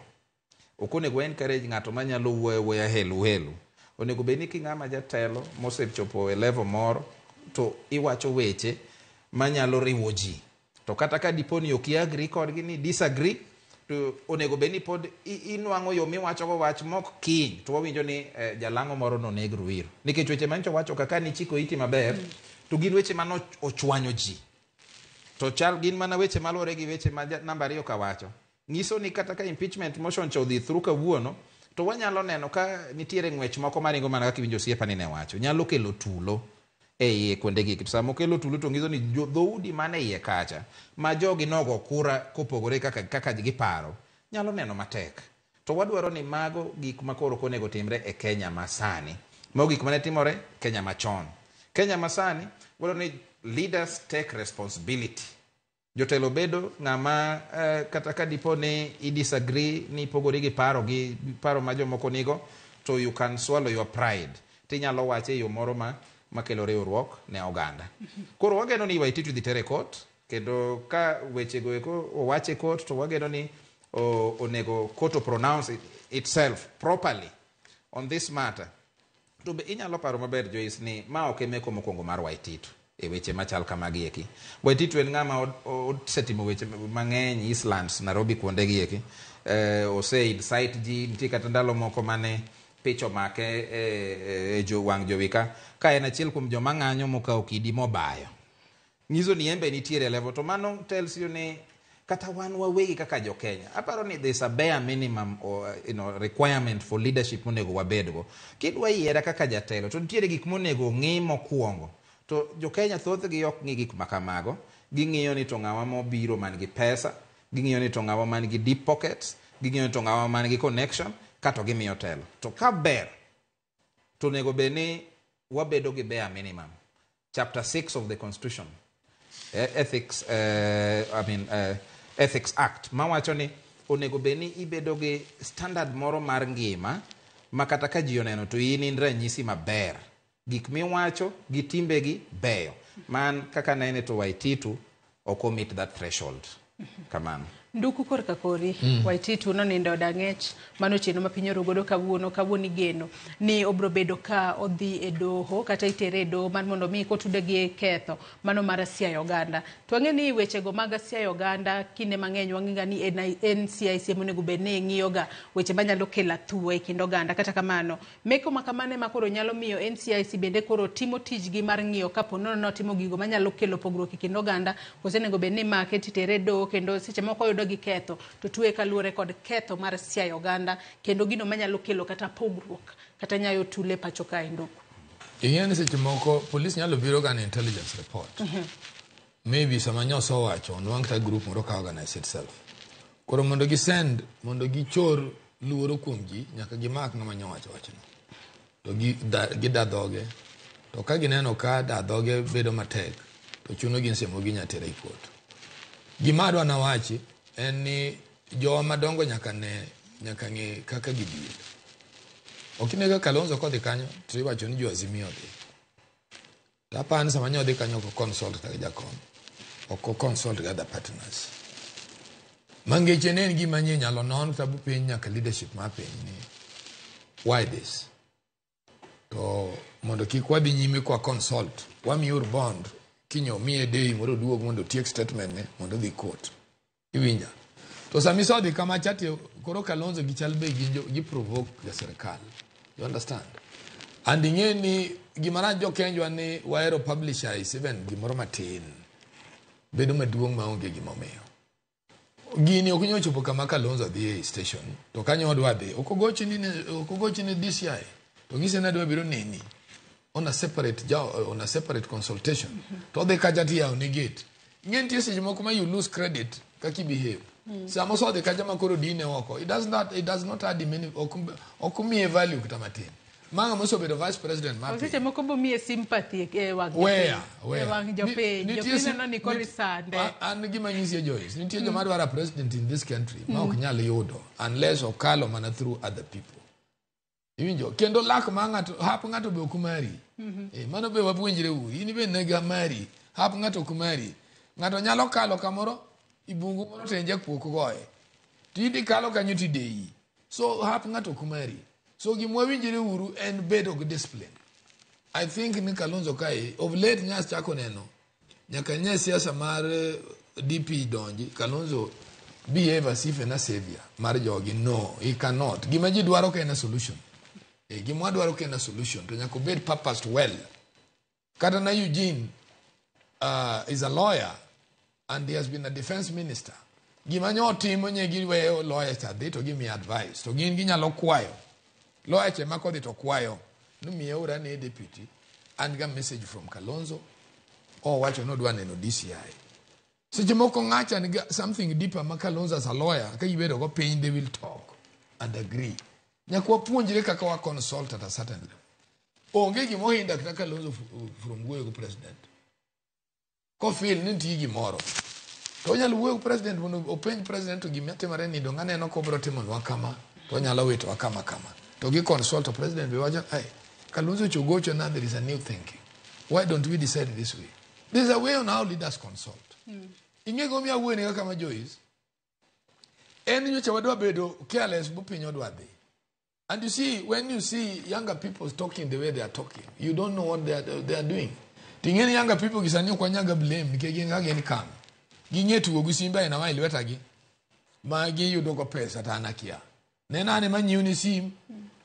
Ok onego wa encourage ng'ato manyalo wuoyo wuoya helu helu. Onego bed ni king'ama jatelo mosechopo e level moro to iwacho weche manyalo riwo ji. To kata ka dipo ni ok i-agree kodgi ni disagree, to onego bed ni pod inwang'o yo miwachogo wach mok kiny to wawinjo ni jalang'o moro noneg Ruiru. Nikech weche manyicho wacho kaka nichiko iti maber, to gin weche mano ochwanyo ji. To chal gin mana weche maluwore gi weche ma namba 2 ka wacho. Nyiso ni kata ka impeachment motion cha odhi through kawuono, to wanyalo neno ka nitiere ng'wech moko maringo mana kaka iwinjo osiepa ni ne wacho. Nyalo kelo tulo e iye kuonde gi. To sama okelo tulo to nyiso ni dhoudi man e iye kacha ma jogi nogo kura kopogore kaka giparo, nyalo neno matek. To wadwaro ni mago gik ma koro ok onego timre e Kenya masani. Mago gik mane timore Kenya machon. Kenya masani wadwaro ni leaders take responsibility. Jotelo bedo ng'ama kata ka dipo ni i disagree ni ipogori gi paro ma jomoko nigo, to you can swallow your pride. Tinyalo wache e yo moro makelo riwruok ne oganda. Koro wageno ni Waititu dhi tere court, kendo ka wechego eko owache court, to wageno ni onego court o pronounce itself properly on this matter. To be inyalo paro maber, Joyce, ni ma ok e meko mokwongo mar Waititu e weche machal kamagi eki. Waititu en ng'ama osetimo weche mang'eny Eastlands, Nairobi kuonde gi eki. Ose incite ji, nitie kata ndalo moko mane picha omake e wang' jowi ka en achiel kuom joma ng'anyo mokawo kidi mobayo. Nyiso ni en be nitiere level, to mano tells you ni kata wan wawegi kaka jo Kenya, aparo ni there's a bare minimum or, requirement for leadership monego wabedgo. Kidwa yiera kaka jatelo, to nitiere gik monego ng'i mokwongo. To jo Kenya thothgi ok ng'i gik makamago. Ging'iyo ni to ng'awa mobiro man gi pesa, ging'iyo ni to ng'awa man gi deep pockets, ging'iyo ni to ng'awa man gi connection, kato gimiyo telo. To ka ber, to onego bed ni wabedo gi bare minimum. Chapter 6 of the Constitution, Ethics, Ethics Act, mawacho ni onego bed ni ibedo gi standard moro mar ngima ma kata ka ji oneno to in in ranyisi maber. Gik miwacho gi timbegi beyo. Man kaka nene to Waititu ok meet that threshold. Kamano.
Nduku korka kori, Waititu nonindo dang'ech mano chieno ma piny orugodo kawuono igeno ni obro bedo ka odhi e doho kata itere e doho mar mondo mi kotude gi ketho mano mar siayo oganda. To wang'e ni wechego mag siayo oganda kinde mang'eny wang'e ni NCIC monego bed ni ng'iyoga weche manyalo kelo athuwa e kind oganda. Kata kamano meko ma kamano ema koro nyalo miyo NCIC bende koro timo tijgi mar ng'iyo kapo nono notimo gigo manyalo kelo pogruok e kind oganda, kose onego bed ni make titere e doho kendo seche moko yudo gi ketho to tuwe kaluwore kod ketho mar siayo oganda kendo gino manyalo kelo kata pogruok kata nyayo tule pacho kae. Nduku.
Ing'eyo ni seche moko police nyalo biro ga intelligence report. Maybe sama nyoso owacho onwang' kata group moro ka organize itself. Koro mondo gisend, mondo gichor luoro kuom ji, nyaka gimak ng'ama nyowacho wachno. To gida dhoge. To ka gineno ka da dhoge bedo matek, to chuno gin semo ginya tere e court. Gima adwa nawachi en ni jowa madongo nyaka ng'e kaka gidhier. Ok ine ka Kalonzo kodhi kanyo to iwacho ni jo Azimio odhi. To aparo ni sama nyo odhi kanyo ok consult kata jakom. Ok consult gi other partners. Mangeche ne en gima nyie nyalo non kata piny nyaka leadership mar piny ni why this? To mondo kik wadhi nyime kwa consult, wamiur bond kinyo miye day moro oduog mondo otiek statement ne mondo odhi court. Iwinja. To sami sodhi kama chati koro Kalonzo gi chal be gi provoke ga sirikal. You understand? And ing'e ni gimara jo Kenjwa ni wahero publicize even gimoro matin. Bedo maduong' maonge gimomiyo. Gini ok nyal chopo kama Kalonzo dhi e station. To kanyo odwa dhi. Ok ogochni ni DCI. To ng'ise ni adwa biro neni. On a separate consultation. To odhi kacha tiyawo ne gate. Ing'e nitie seche moko ma you lose credit kaka i behave. Sama osodhi kacha ma koro dine oko, it does not add many, ok omiye value kata matin. Ma ng'ama osebedo vice president mar piny.
Seche moko bomiye sympathy e wang' jopiny. E wang' jopiny. Jopiny neno ni koro isande.
An gima nyisi Joyce, nitie joma dwaro president in this country ma ok nyal yudo unless okalo mana through other people. Iwinjo? Kendo lak ma ng'ato, hap ng'ato be ok mari. Mano be wapuonjre uru. In be nega mari. Hap ng'ato ok mari. Ng'ato nyalo kalo kamoro ibungu moro to en jakuok goye. To in ikalo kanyo to ideyi. So hap ng'ato ok mari. So gima wawinjre uru en bedo gi discipline. I think ni Kalonzo kae of late nyas chako neno nyaka nye siasa mar DP donji Kalonzo behave as if en a savior mar jogi. No, he cannot. Gima ji dwaro ka en a solution. Gima wadwaro ka en a solution to nyaka obed purposed well. Kata na Eugene is a lawyer and he has been a defense minister. Gima nyo timo nye giweyo lawyer cha dhi to gimiye advice. To gin ginyalo kwayo. Lawyer cha ema kodhi to kwayo. Nomiye ora ne deputy and ga message from Kalonzo. Owacho ni odwa neno DCI. Seche moko ng'acha nigi something deeper ma Kalonzo as a lawyer ka gibedo go piny they will talk. and agree. Nyaka wapuonjre kaka wa consult at a certain level. Onge gima ohinda kata Kalonzo from wuoyo gi president. Kofeel ni nitie gimoro. To onyalo wuoyo gi president mondo openj president to gima timore ni dong aneno kobro timonwa kama to onyalo witowa kama kama. To gi consult to president be wacho, hey, Kalonzo chogocho now there is a new thinking. Why don't we decide this way? There is a way on how leaders consult. Ing'e gimomiyo awuoyo kaka ma Joyce? En nyocha wadwa bedo careless bu piny odwa dhi. And you see, when you see younger people talking the way they are talking, you don't know what they are doing. Ting'e ni younger people gi sani ok wanyaga blame nikech gin kaka gin kam. Ging'e tugo gi simbe aina ma e lwetagi ma giyudo go pesa to an akia. Neno ane manyiew ni sim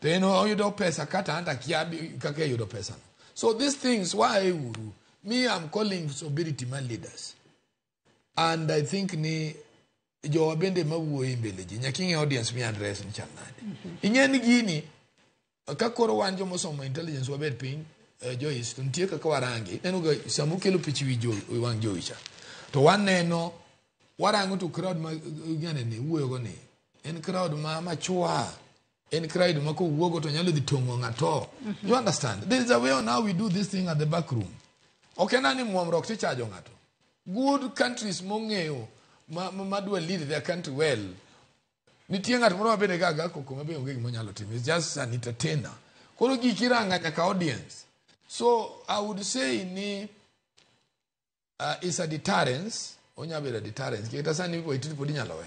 to en oyudo pesa kata an to akia kaka iyudo pesa no. So these things, why uru? Me, I'm calling sobriety my leaders. And I think ni jowa bende mawuoyo e mbele ji nyaka ing'e audience mi address ni chal nade. Ing'e ni gini ka koro wan jomosomo intelligence wabed piny Joyce to nitie kaka warange. Ineno ga sama ukelo pich wi jo wang' jowi cha. To waneno warango to crowd ma ng'ane ni wuoyo go ni en crowd ma machua. En crowd ma kowuogo to nyalo dhi tong'o ng'ato. You understand? There is a way on how we do this thing at the back room. Ok en ni muomruok tichajo ng'ato. Good countries mong'eyo ma dwa lead their country well. Nitie ng'at moro mabende ga ga koko mabe onge gima onyalo timo. It's just an entertainer. Koro gik iranga nyaka audience. So I would say ni is a deterrence. Onya bedo a deterrence. Kata sani Waititu pod inyalo we.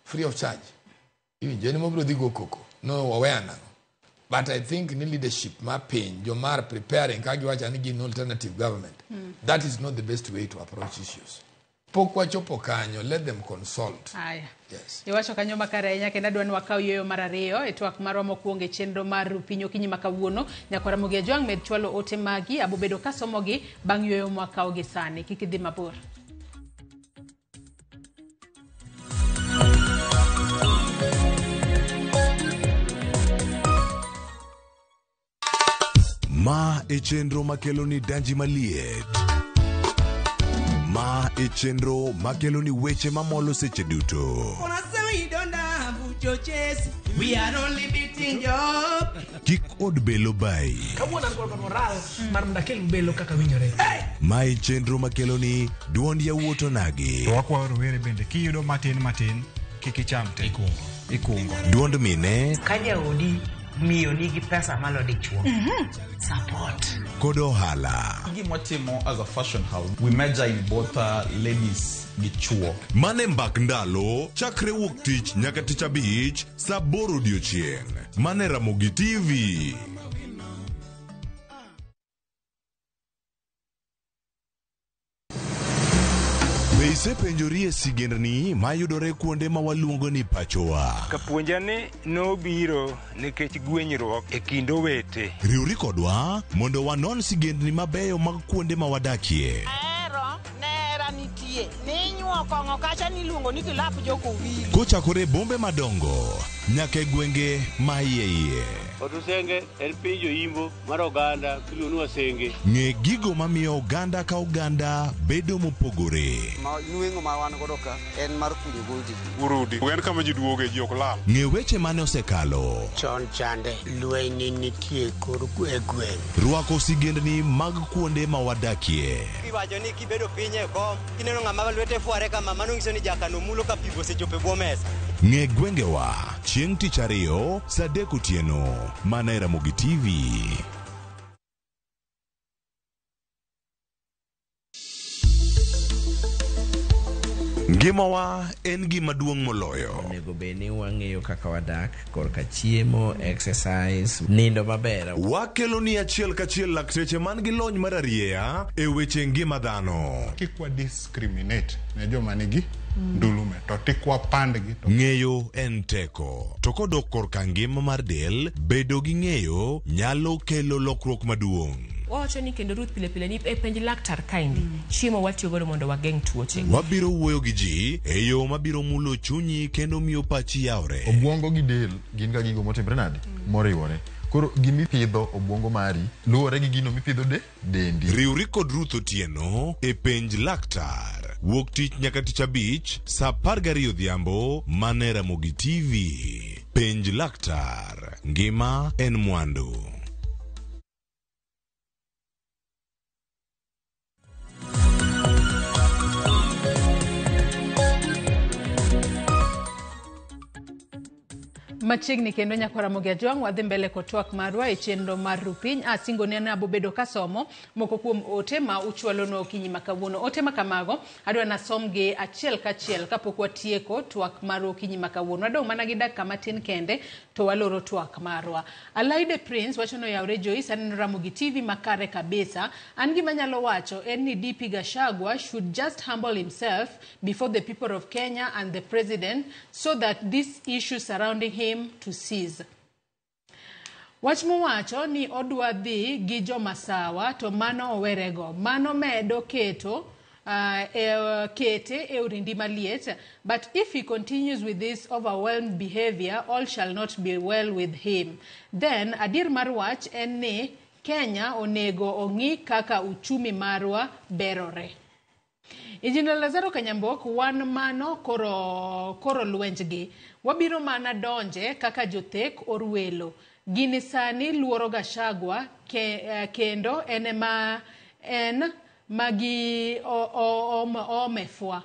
Free of charge. Iwinjo en mobiro dhi go koko. No waweya nang'o. But I think ni leadership ma piny jomar preparing ka giwacho ni gin alternative government. That is not the best way to approach issues. Pok wachopo kanyo, let them consult.
Aya.
Yes.
Iwacho kanyo makare ahinya kendo adwa ni wakaw yueyo mar ariyo e twak marwa mokwongo e chenro mar Piny Okinyi ma kawuono. Nyakwara Ramogi Ajwang' med chwalo ote magi, abobedo kasomogi bang' yueyo mwakawo gi sani. Kik idhi mabor.
Ma e chenro makelo ni danji maliet. Ma e chenro makelo ni weche mamolo seche duto.
We are only beating job.
Kik od belo bayi.
Kawuono an kod moral mar mondo akel belo kaka winjore.
Ma e chenro makelo ni duond yawuot onagi.
To wakwayo rowere bende kiyudo matin matin kik icham te. Ikungo.
Duond mine
Ka jaodi miyo nigi pesa malo dichuo. Support.
Kod ohala.
Gima watimo as a fashion house, we major in both ladies gi chuo.
Mane mbak ndalo chakre wuok tich nyaka tich abich saa aboro odiochieng'. Mane Ramogi TV. Be isepenjori e sigendni mayudore kuonde ma waluongo ni pachowa?
Kapuonja ni nobiro nikech gwenyruok e kind owete.
Riwri kodwa mondo wanon sigendni mabeyo mag kuonde ma wadakie.
Ahero nera nitie. Ninyuo kong'o kacha niluongo ni kilap jokowili.
Kochakore e bombe madongo nyaka e gwenge ma iye iye.
Otusenge en piny joimbo mar oganda miluongo ni Wasenge.
Ng'e gigo mamiyo oganda ka oganda bedo mopogore.
Ma nweng'o ma wan godo ka en mar kunyo goldi.
Urudi. En kama ji duoge ji ok lal.
Ng'e weche mane osekalo.
Chon chande lweny nitie kor e gweng'.
Rwako sigendni mag kuonde ma wadakie.
Iwacho ni kibedo piny e kom, kineno ng'ama lwete fware kama, mano nyiso ni jakano mulo ka pigo osechopo e bwo mesa.
Ng'e gwengewa chieng' tich ariyo saa adek otieno mana e Ramogi TV. Ngimawa en gima duong' moloyo.
Onego bed ni wang'eyo kaka wadak korka chiemo, exercise, nindo maber.
Wakelo ni achiel kachiel lakteche man gi lony mar arieya e weche ngima dhano.
Kik wa discriminate ne joma nigi ndulume to tik wapandgi to
Ng'eyo en teko. To kodok korka ngima mar del, bedo gi ng'eyo nyalo kelo lokruok maduong'.
Wawacho ni kendo Ruth pile pile ni e penj laktar kaendi chiemo watiyo godo mondo wageng' tuoche.
Wabiro wuoyo gi ji e yo mabiro mulo chunyi kendo miyo pachi yawre.
Obwongo gi del gin ga gigo motimre nade? Moriwore. Koro gimipidho obwongo mari luwore gi gino mipidho de dendi.
Riwri kod Ruth Otieno e penj laktar. Wuok tich nyaka tich abich saa 12 odhiambo mana e Ramogi TV. Penj laktar. Ngima en mwandu.
Machiegni kendo nyakwara Ramogi Ajwang' wadhi mbele kod twak marwa e chenro mar Rupiny. Asingo ne abobedo kasomo moko kuom ote ma uchwalonwa okinyi ma kawuono. Ote ma kamago adwa nasomgi achiel kachiel kapok watieko twak marwa okinyi ma kawuono. Wadong' mana gi dakika matin kende to waloro twak marwa. Alaide Prince wacho ni oyawre Joyce, aneno Ramogi TV makare kabisa. An gima anyalo wacho en ni DP Gachagua should just humble himself before the people of Kenya and the president so that this issue surrounding him to cease. Wach mowacho ni odwa dhi gi jomasawa to mano owerego. Mano medo keto kete e orindi maliet. But if he continues with this overwhelmed behavior, all shall not be well with him. Then adier mar wach en ni Kenya onego ong'i kaka uchumi marwa berore. Injinia Lazaro Kanyambok, wan mano koro lwenjgi. Wabiro mana donje kaka jothek orwelo. Gini sani luoro Gachagua kendo en ema en magi omefwa.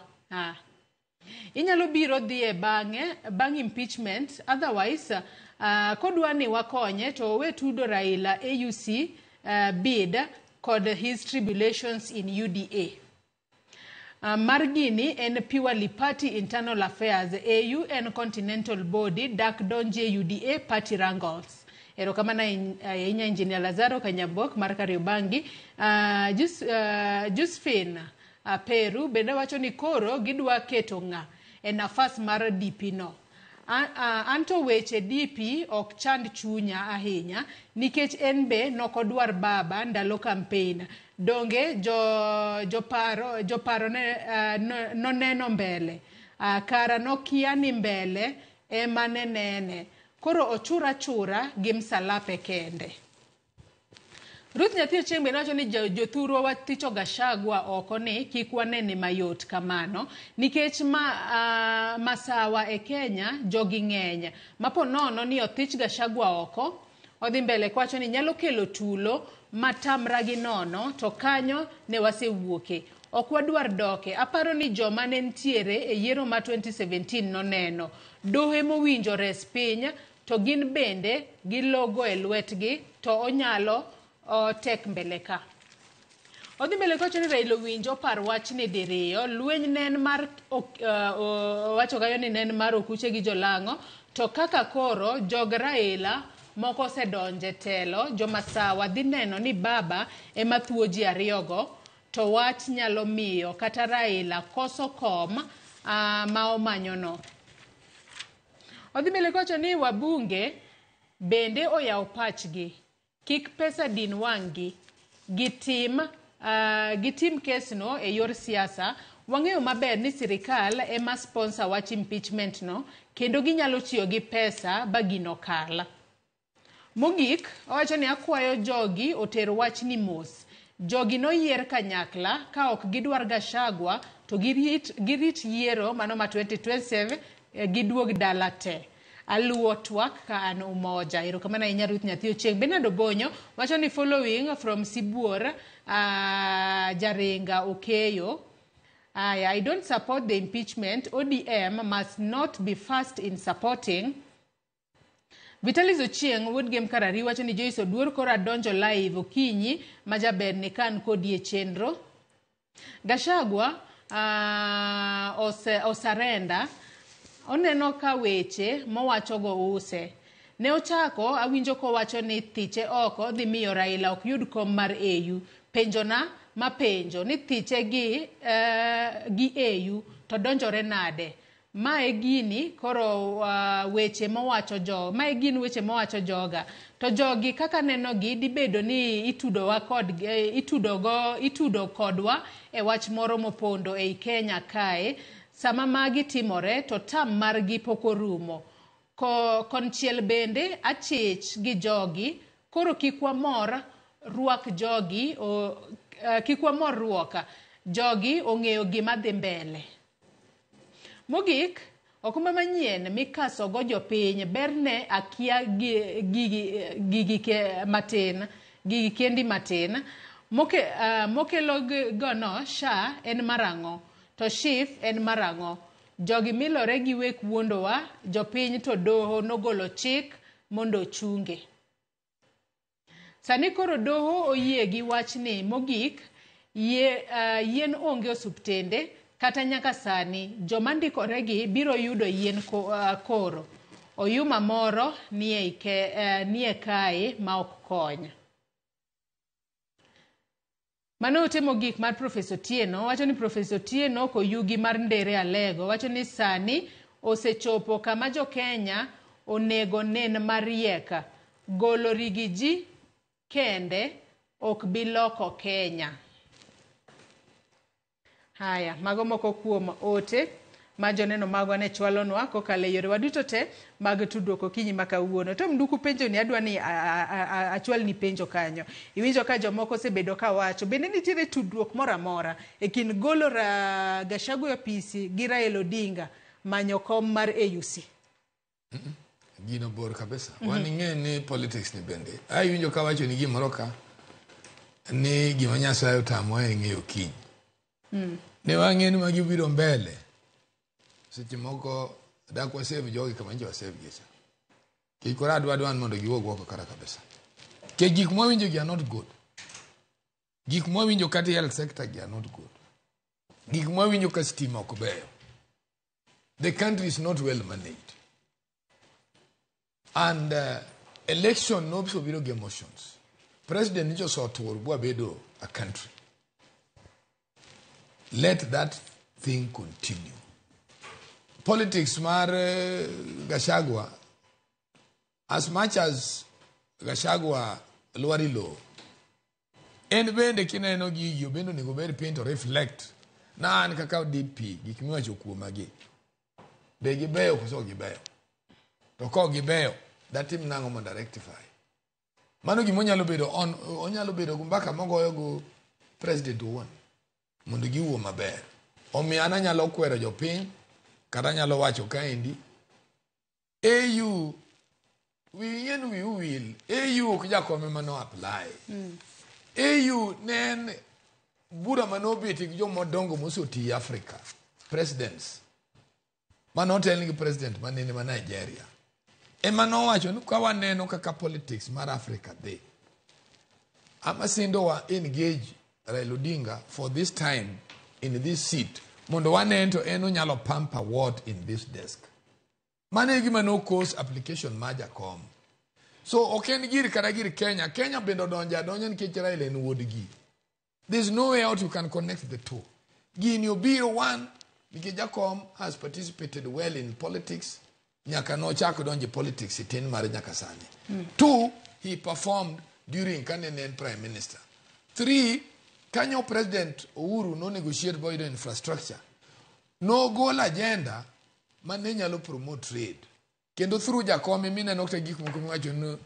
Inyalo biro dhi e bang'e bang' impeachment, otherwise kodwa ni wakonye to owe tudo Raila AUC bid kod his tribulations in UDA. Mar gini en purely party internal affairs. AU en continental body dak donje UDA party wrangles. Erokamano ahinya Engineer Lazaro Kanyambok mar Kariobangi. Josephine Peru bende wacho ni koro gidwa keto ng'a e nafas mar DP no. Anto weche DP ok chand chunya ahinya nikech en be nokodwar baba ndalo campaign. Donge joparo noneno mbele. Kara nokia ni mbele ema ne nene. Koro ochura chura gi msalape kende. Ruth Nyathi Ochieng' bende wacho ni jothurwa wathicho Gachagua oko ni kik wanene mayot kamano nikech masawa e Kenya jogi ng'eny. Mapo nono ni othich Gachagua oko, odhi mbele kwacho ni nyalo kelo tulo matamra gi nono to kanyo ne wasewuoke. Ok wadwar doke. Aparo ni joma ne nitiere e yiero ma 2017 noneno. Dohe mowinjo res piny to gin bende gilogo e lwetgi to onyalo tek mbele ka. Odhi mbele kowacho ni Raila owinjo par wachni diriyo. Lweny ne en mar owacho kanyo ni ne en mar okuche gi jolang'o to kaka koro jog Raila moko osedonje telo, jomasawa dhi neno ni baba ema thuo ji ariyogo to wach nyalo miyo kata Raila koso kom ma omanyono. Odhi mbele kowacho ni wabunge bende oyaw pachgi. Kik pesa din wang'gi. Gitim kesno e yor siasa. Wang'eyo maber ni sirikal ema sponsor wach impeachment no kendo ginyalo tiyo gi pesa ba gino kal. Mogik, owacho ni akwayo jogi oter wachni mos. Jogi noyier kanyakla ka ok gidwar Gachagua to girit yiero mano ma 2027 giduog dala te. Aluwo twak ka an Umoja. Erokamano ahinya Ruth Nyathi Ochieng'. Bernard Obonyo wacho ni following from Sibuor Jaringa Okeyo. I don't support the impeachment. ODM must not be first in supporting. Vitalis Ochieng' wuod Gem Karari wacho ni Joyce Oduor koro adonjo live okinyi ma jaber ni kan kodi e chenro. Gachagua osarenda. Oneno ka weche mowachogo use. Ne ochako awinjo kowacho ni thiche oko dhi miyo Raila ok yud kom mar AU. Penjona mapenjo ni thiche gi AU to donjore nade? Mae gini koro weche mowacho jo, mae gin weche mowacho joga. To jogi kaka nenogi dibedo ni itudowa kod itudo kodwa e wach moro mopondo ei Kenya kae. Sama magi timore to tam margi pok orumo. Konchiel bende achich gi jogi koro kik wamor rwak jogi kik wamor ruoka. Jogi ong'eyo gima dhi mbele. Mogik, Okumba manyien mikasogo jopiny berne akia gigi matin, gigi kendi matin. Mokelo gono SHA en marang'o to SHIF en marang'o. Jogi milore gi wek wuondowa jopiny to doho nogolo chik mondo ochunge. Sani koro doho oyie gi wachni mogik, yien onge osuptende kata nyaka sani joma ndikoregi biro yudo yien koro. Oyuma moro nie kae ma ok kony. Mano ote mogik mar Profesa Otieno. Wacho ni Profesa Otieno koyugi mar Ndere Alego. Wacho ni sani osechopo kama jo-Kenya onego nen mariek. Golo rigiji kende ok bi loko Kenya. Haya, mago moko kuom ote ma joneno magwa ne chwalonwa kokalo e yorewa duto te mag tudruok okinyi ma kawuono. Tom Nduku penjo ni adwa ni achwalni penjo kanyo. Iwinjo ka jomoko osebedo ka wacho bende nitiere tudruok moro amora e kind golo Gachagua e apisi gi Raila Odinga manyo kom mar AUC?
Gino bor kabisa. Wan ing'e ni politics ni bende. Awinjo ka wacho ni gimoro ka ni gima Nyasaye otamwa e ng'eyo kiny. Ne wang'e ni magi biro mbele. Seche moko dak wasave jogi kama njo wasave gi cha. Kik koro adwa mondo giwuog oko kara kabisa. Ke gik mwawinjo gi are not good. Gik mwawinjo kata health sector gi are not good. Gik mwawinjo ka stima ok beyo. The country is not well managed. And election no biro gi emotions. President nyicho osetur bwa bedo a country. Let that thing continue. Politics mar Gachagua, as much as Gachagua lwari lowo, en bende kineno gigi bende onego bed piny to reflect na an kaka DP gik miwacho kuoma gi be gibeyo koso ok gibeyo, to ka ok gibeyo datim nang'o mondo a rectify. Mano gima onyalo bedo on, onyalo bedo gi mbaka mogoyo go president owuon mondo giwuo maber. Omiyo an anyalo kwero jopiny kata anyalo wacho kaendi AU wi yien wiu wil AU ok jakom ema no apply. AU ne en bura manobet gi jomadongo mosetii Africa, presidents manotel gi president manene ma Nigeria ema nowacho ni ka waneno kaka politics mar Africa dhi, amasindowa engage Raila Odinga for this time in this seat mondo wane to en onyalo pamper what in this desk. Mano e gima no cause application mar jakom. So ok en gir kata gir Kenya. Kenya bende odonjo adonja nikech Raila en wuodgi. There's no way out you can connect the two. Gini obiro one nikech jakom has participated well in politics nyaka nochak donjo e politics e tin mare nyaka sani. Two, he performed during kane ne en prime minister. Three, kanyo president Uhuru no negotiate boyudo infrastructure. Nogolo agenda mane nyalo promote trade. Kendo through jakom mineno kata gik moko miwacho ni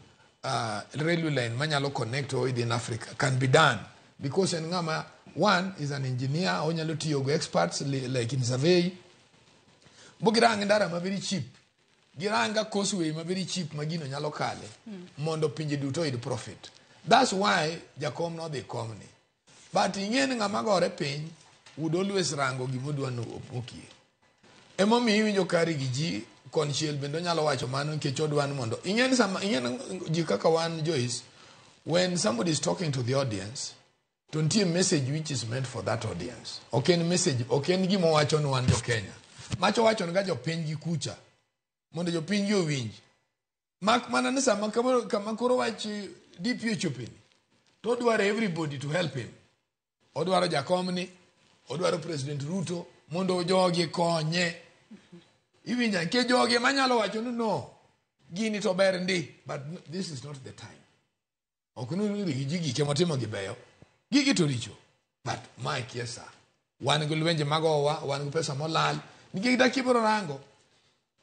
railway line manyalo connect within Africa can be done because en ng'ama one is an engineer, onyalo tiyo gi experts like in survey. Bo girang ndara ma very cheap. Giranga causeway ma very cheap ma gino nyalo kale mondo pinje duto oyud profit. That's why jakom nodhi komni. But ing'e ni ng'ama gore piny would always rango gimodwa ni omokie. Emomiyo iwinjo ka gi ji konchiel bende onyalo wacho mano nikech odwa ni mondo ing'e ni sama ing'e ni ji kaka wan Joyce, when somebody is talking to the audience to nitie message which is meant for that audience. Ok en message, ok en gima owacho ni wan jo Kenya. Macho wacho ga jopiny gi kucha mondo jopiny gi owinj. Mak mana ni sama kama koro wach DP ochopeni to odwaro everybody to help him. Odwaro jakomni, odwaro President Ruto mondo jogi konye. Iwinja nikech jogi ema nyalo wacho ni no, gini to ber ndi, but this is not the time. Ok ni ji gike motimo gi beyo, gigi to richo, but mae kia sa. Wan gi lwenje magowa, wan gi pesa molal, nikech dak ibiro rango.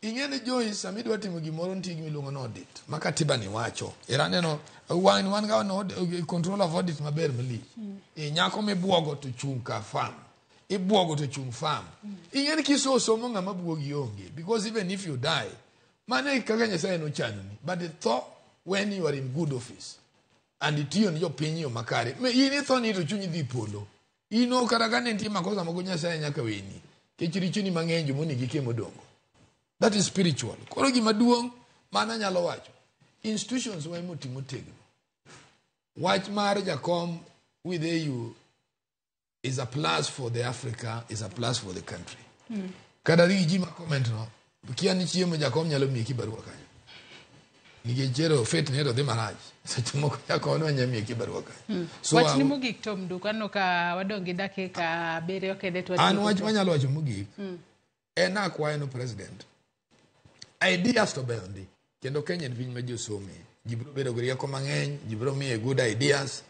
Ing'e ni Joyce, sama idwa timo gimoro nitie gima iluongo ni audit, ma katiba ni wacho. Era aneno, wan ga no control of audit maber malich. E nyako mibuogo to chung' ka farm. Ibuogo to chung' farm. Ing'e ni kiso somo ng'ama buogi onge. Because even if you die, mano e kaka Nyasaye nochanoni. But itho when you are in good office. And itiyo ni jopiny yo makare. Me in itho ni to chunyi dhi polo. In ok kata ka ne nitie makosa moko Nyasaye nyaka weni. Nikech richoni mang'eny jomonegi ke modongo. That is spiritual. Koro gima duong' mana anyalo wacho. Institutions wa ema oti motegno. Wach mar jakom with AU is a plus for the Africa, is a plus for the country. Kata gi ji ma comment no, kia ni chiemo jakom nyalo miyi kibarua kanyo. Nikech chero fet ne to dhi marach. Seche moko jakom no nyalo miyi kibarua kanyo. So
Wach ni mogik Tom Nduku, aneno ka wadong' gi dakika 7 kende to
An
watieko
wach
twak.
manyalo wacho mogik en akwayo no president. Ideas to beyo ndi. Kendo Kenya en piny ma ji osome. Ji biro bedo gi rieko mang'eny, ji biro miye good ideas.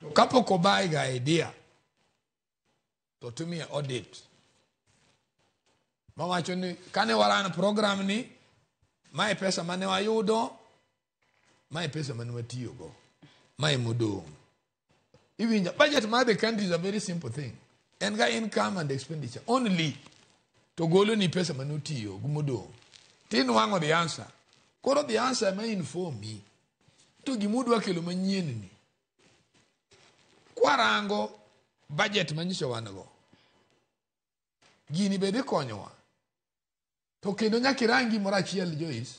To kapok obuy ga idea, to timie audit. Mawacho ni kane waran program ni, mae pesa mane wayudo, mae pesa mane watiyogo, mae modong'. Iwinjo, budget mar the country is a very simple thing. En ga income and expenditure only. To golo ni pesa mane otiyo gi modong'. Tinwang'o the answer. Koro the answer ema inform me. To gimudwa kelo manyien ni. Kwarango budget manyiso wan go. Gini be dhi konyowa. To kendo nyaka irang gimoro achiel Joyce,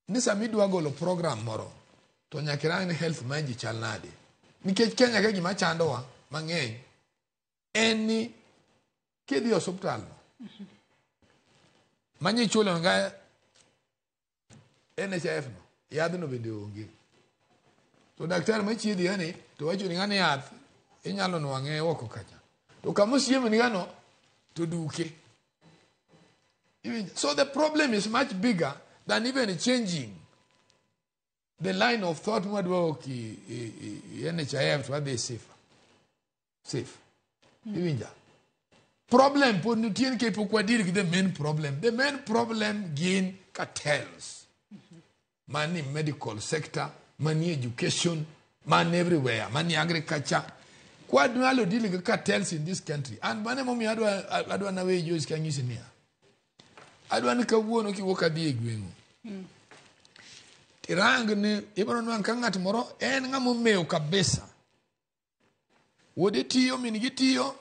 ni sama idwa golo program moro, to nyaka irang ni health mar ji chal nade. Nikech Kenya ka gima chandowa mang'eny en ni kidhi e osuptal no, manyichulo ga NHIF no, yadhno bende onge. To daktari machiedhi yani, to wacho ni ng'ani yath inyalo nwang'e oko kacha. To kama osiemni gano, to duke. So the problem is much bigger than even changing the line of thought mwadwa ki NHIF to wadhi safe. Safe. Iwinja. Problem pod nitie nikech pok wadeal gi the main problem. The main problem gin cartels. Mani medical sector, mani education, mani everywhere, mani agriculture. Kwadwalo deal gi cartels in this country. And mano emomiyo adwa nawe Joyce kanyisi niya. Adwa ni kawuono kiwuok adhi e gweng'u. Tirang ni ibiro nwang' ka ng'at moro en ng'ama omew kabisa. Wuode tiyo, min gi tiyo,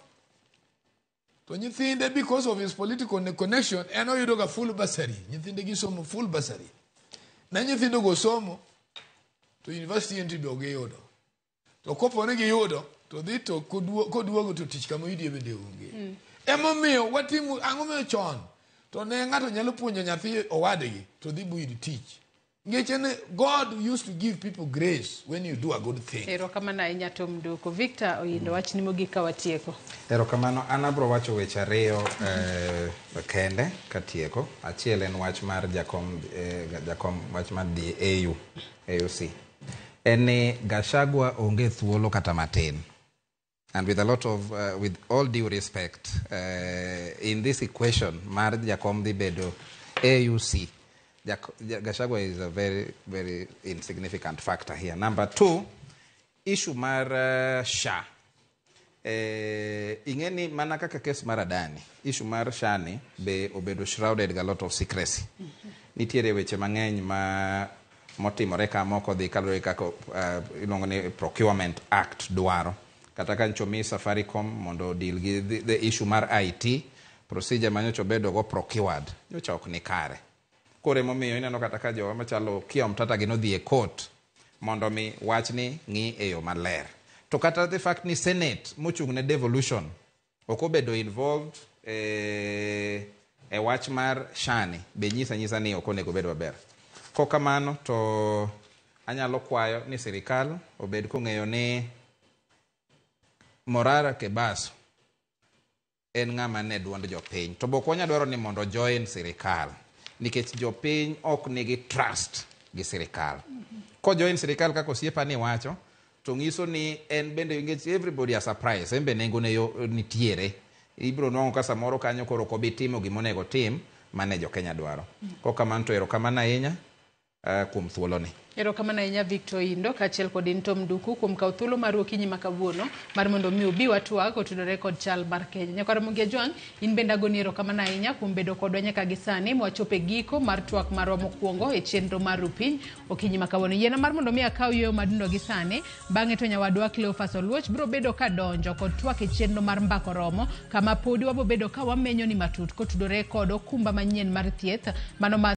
to nyithinde because of his political connection en oyudo ga full bursary. Nyithinde gisomo full bursary. Na nyithindo go somo to university entry be ok giyudo. To kopo ni giyudo to dhi to koduogo to tich kama oyudie bende onge. Emomiyo watimo ang'o miyo chon to ne ng'ato nyalo puonjo nyathi owadgi to dhi buyud tich. Ngeche ni God used to give people grace when you do a good thing.
Erokamano ahinya Tom Nduku. Victor Oindo, wachni mogik ka watieko.
Erokamano, an abro wacho weche ariyo kende katieko. Achiel en wach mar jakom, jakom wach mar dhi AU, AUC. En ni Gachagua onge thuolo kata matin. And with a lot of, with all due respect, in this equation, mar jakom dhi bedo AUC, Gachagua is a very, very insignificant factor here. Number two, issue mar SHA. Ing'e ni mana kaka case mar Adani, issue mar SHA ni be obedo shrouded gi a lot of secrecy. Nitiere weche mang'eny ma motimore ka moko dhi kaluwore kaka iluongo ni Procurement Act dwaro. Kata ka nyocha omi Safaricom mondo deal gi the issue mar IT, procedure ma nyocha obedo go procured, nyocha ok ni kare. Koro emomiyo ineno kata ka jowa machalo Okiya Omtata gi nodhi e court mondo mi wachni ng'i e yo maler. To kata the fact ni Senate mochung' ne devolution ok obedo involved e wach mar SHA ni be nyisa nyisa ni ok onego obed maber. Kok kamano to anyalo kwayo ni sirikal obed kong'eyo ni Morara Kebaso en ng'ama ne duond jopiny. To bok wanya dwaro ni mondo join sirikal nikech jopiny ok nigi trust gi sirikal. Ko join sirikal kaka osiepa ni wacho, to nyiso ni en bende nikech everybody has a price, en be nengone yo nitiere. Ibiro nwang'o ka samoro kanyo koro ok obi timo gima onego otim mane jo Kenya dwaro. Kok kamano to erokamano ahinya. kuom thuoloni.
Erokamano ahinya Victor Indo kaachiel kod Into Mduku kuom kawo thuolo mar okinyi ma kawuono mar mondo mi ubi watwag otudore kod chal mar Kenya. Nyakwar Ramogi Ajwang', in bende agoni erokamano ahinya kuom bedo kodwa nyaka gi sani mwachopo e giko mar twak marwa mokwongo e chenro mar Rupiny okinyi ma kawuono. Yiena mar mondo mi akaw yueyo madundo gi sani, bang'e to nyawadwa Cleophas Oluoch biro bedo ka donjo kod twak e chenro mar Mbako Romo, kama podi wabobedo ka wamenyo ni matut kotudore kod okumba manyien mar thieth mano ma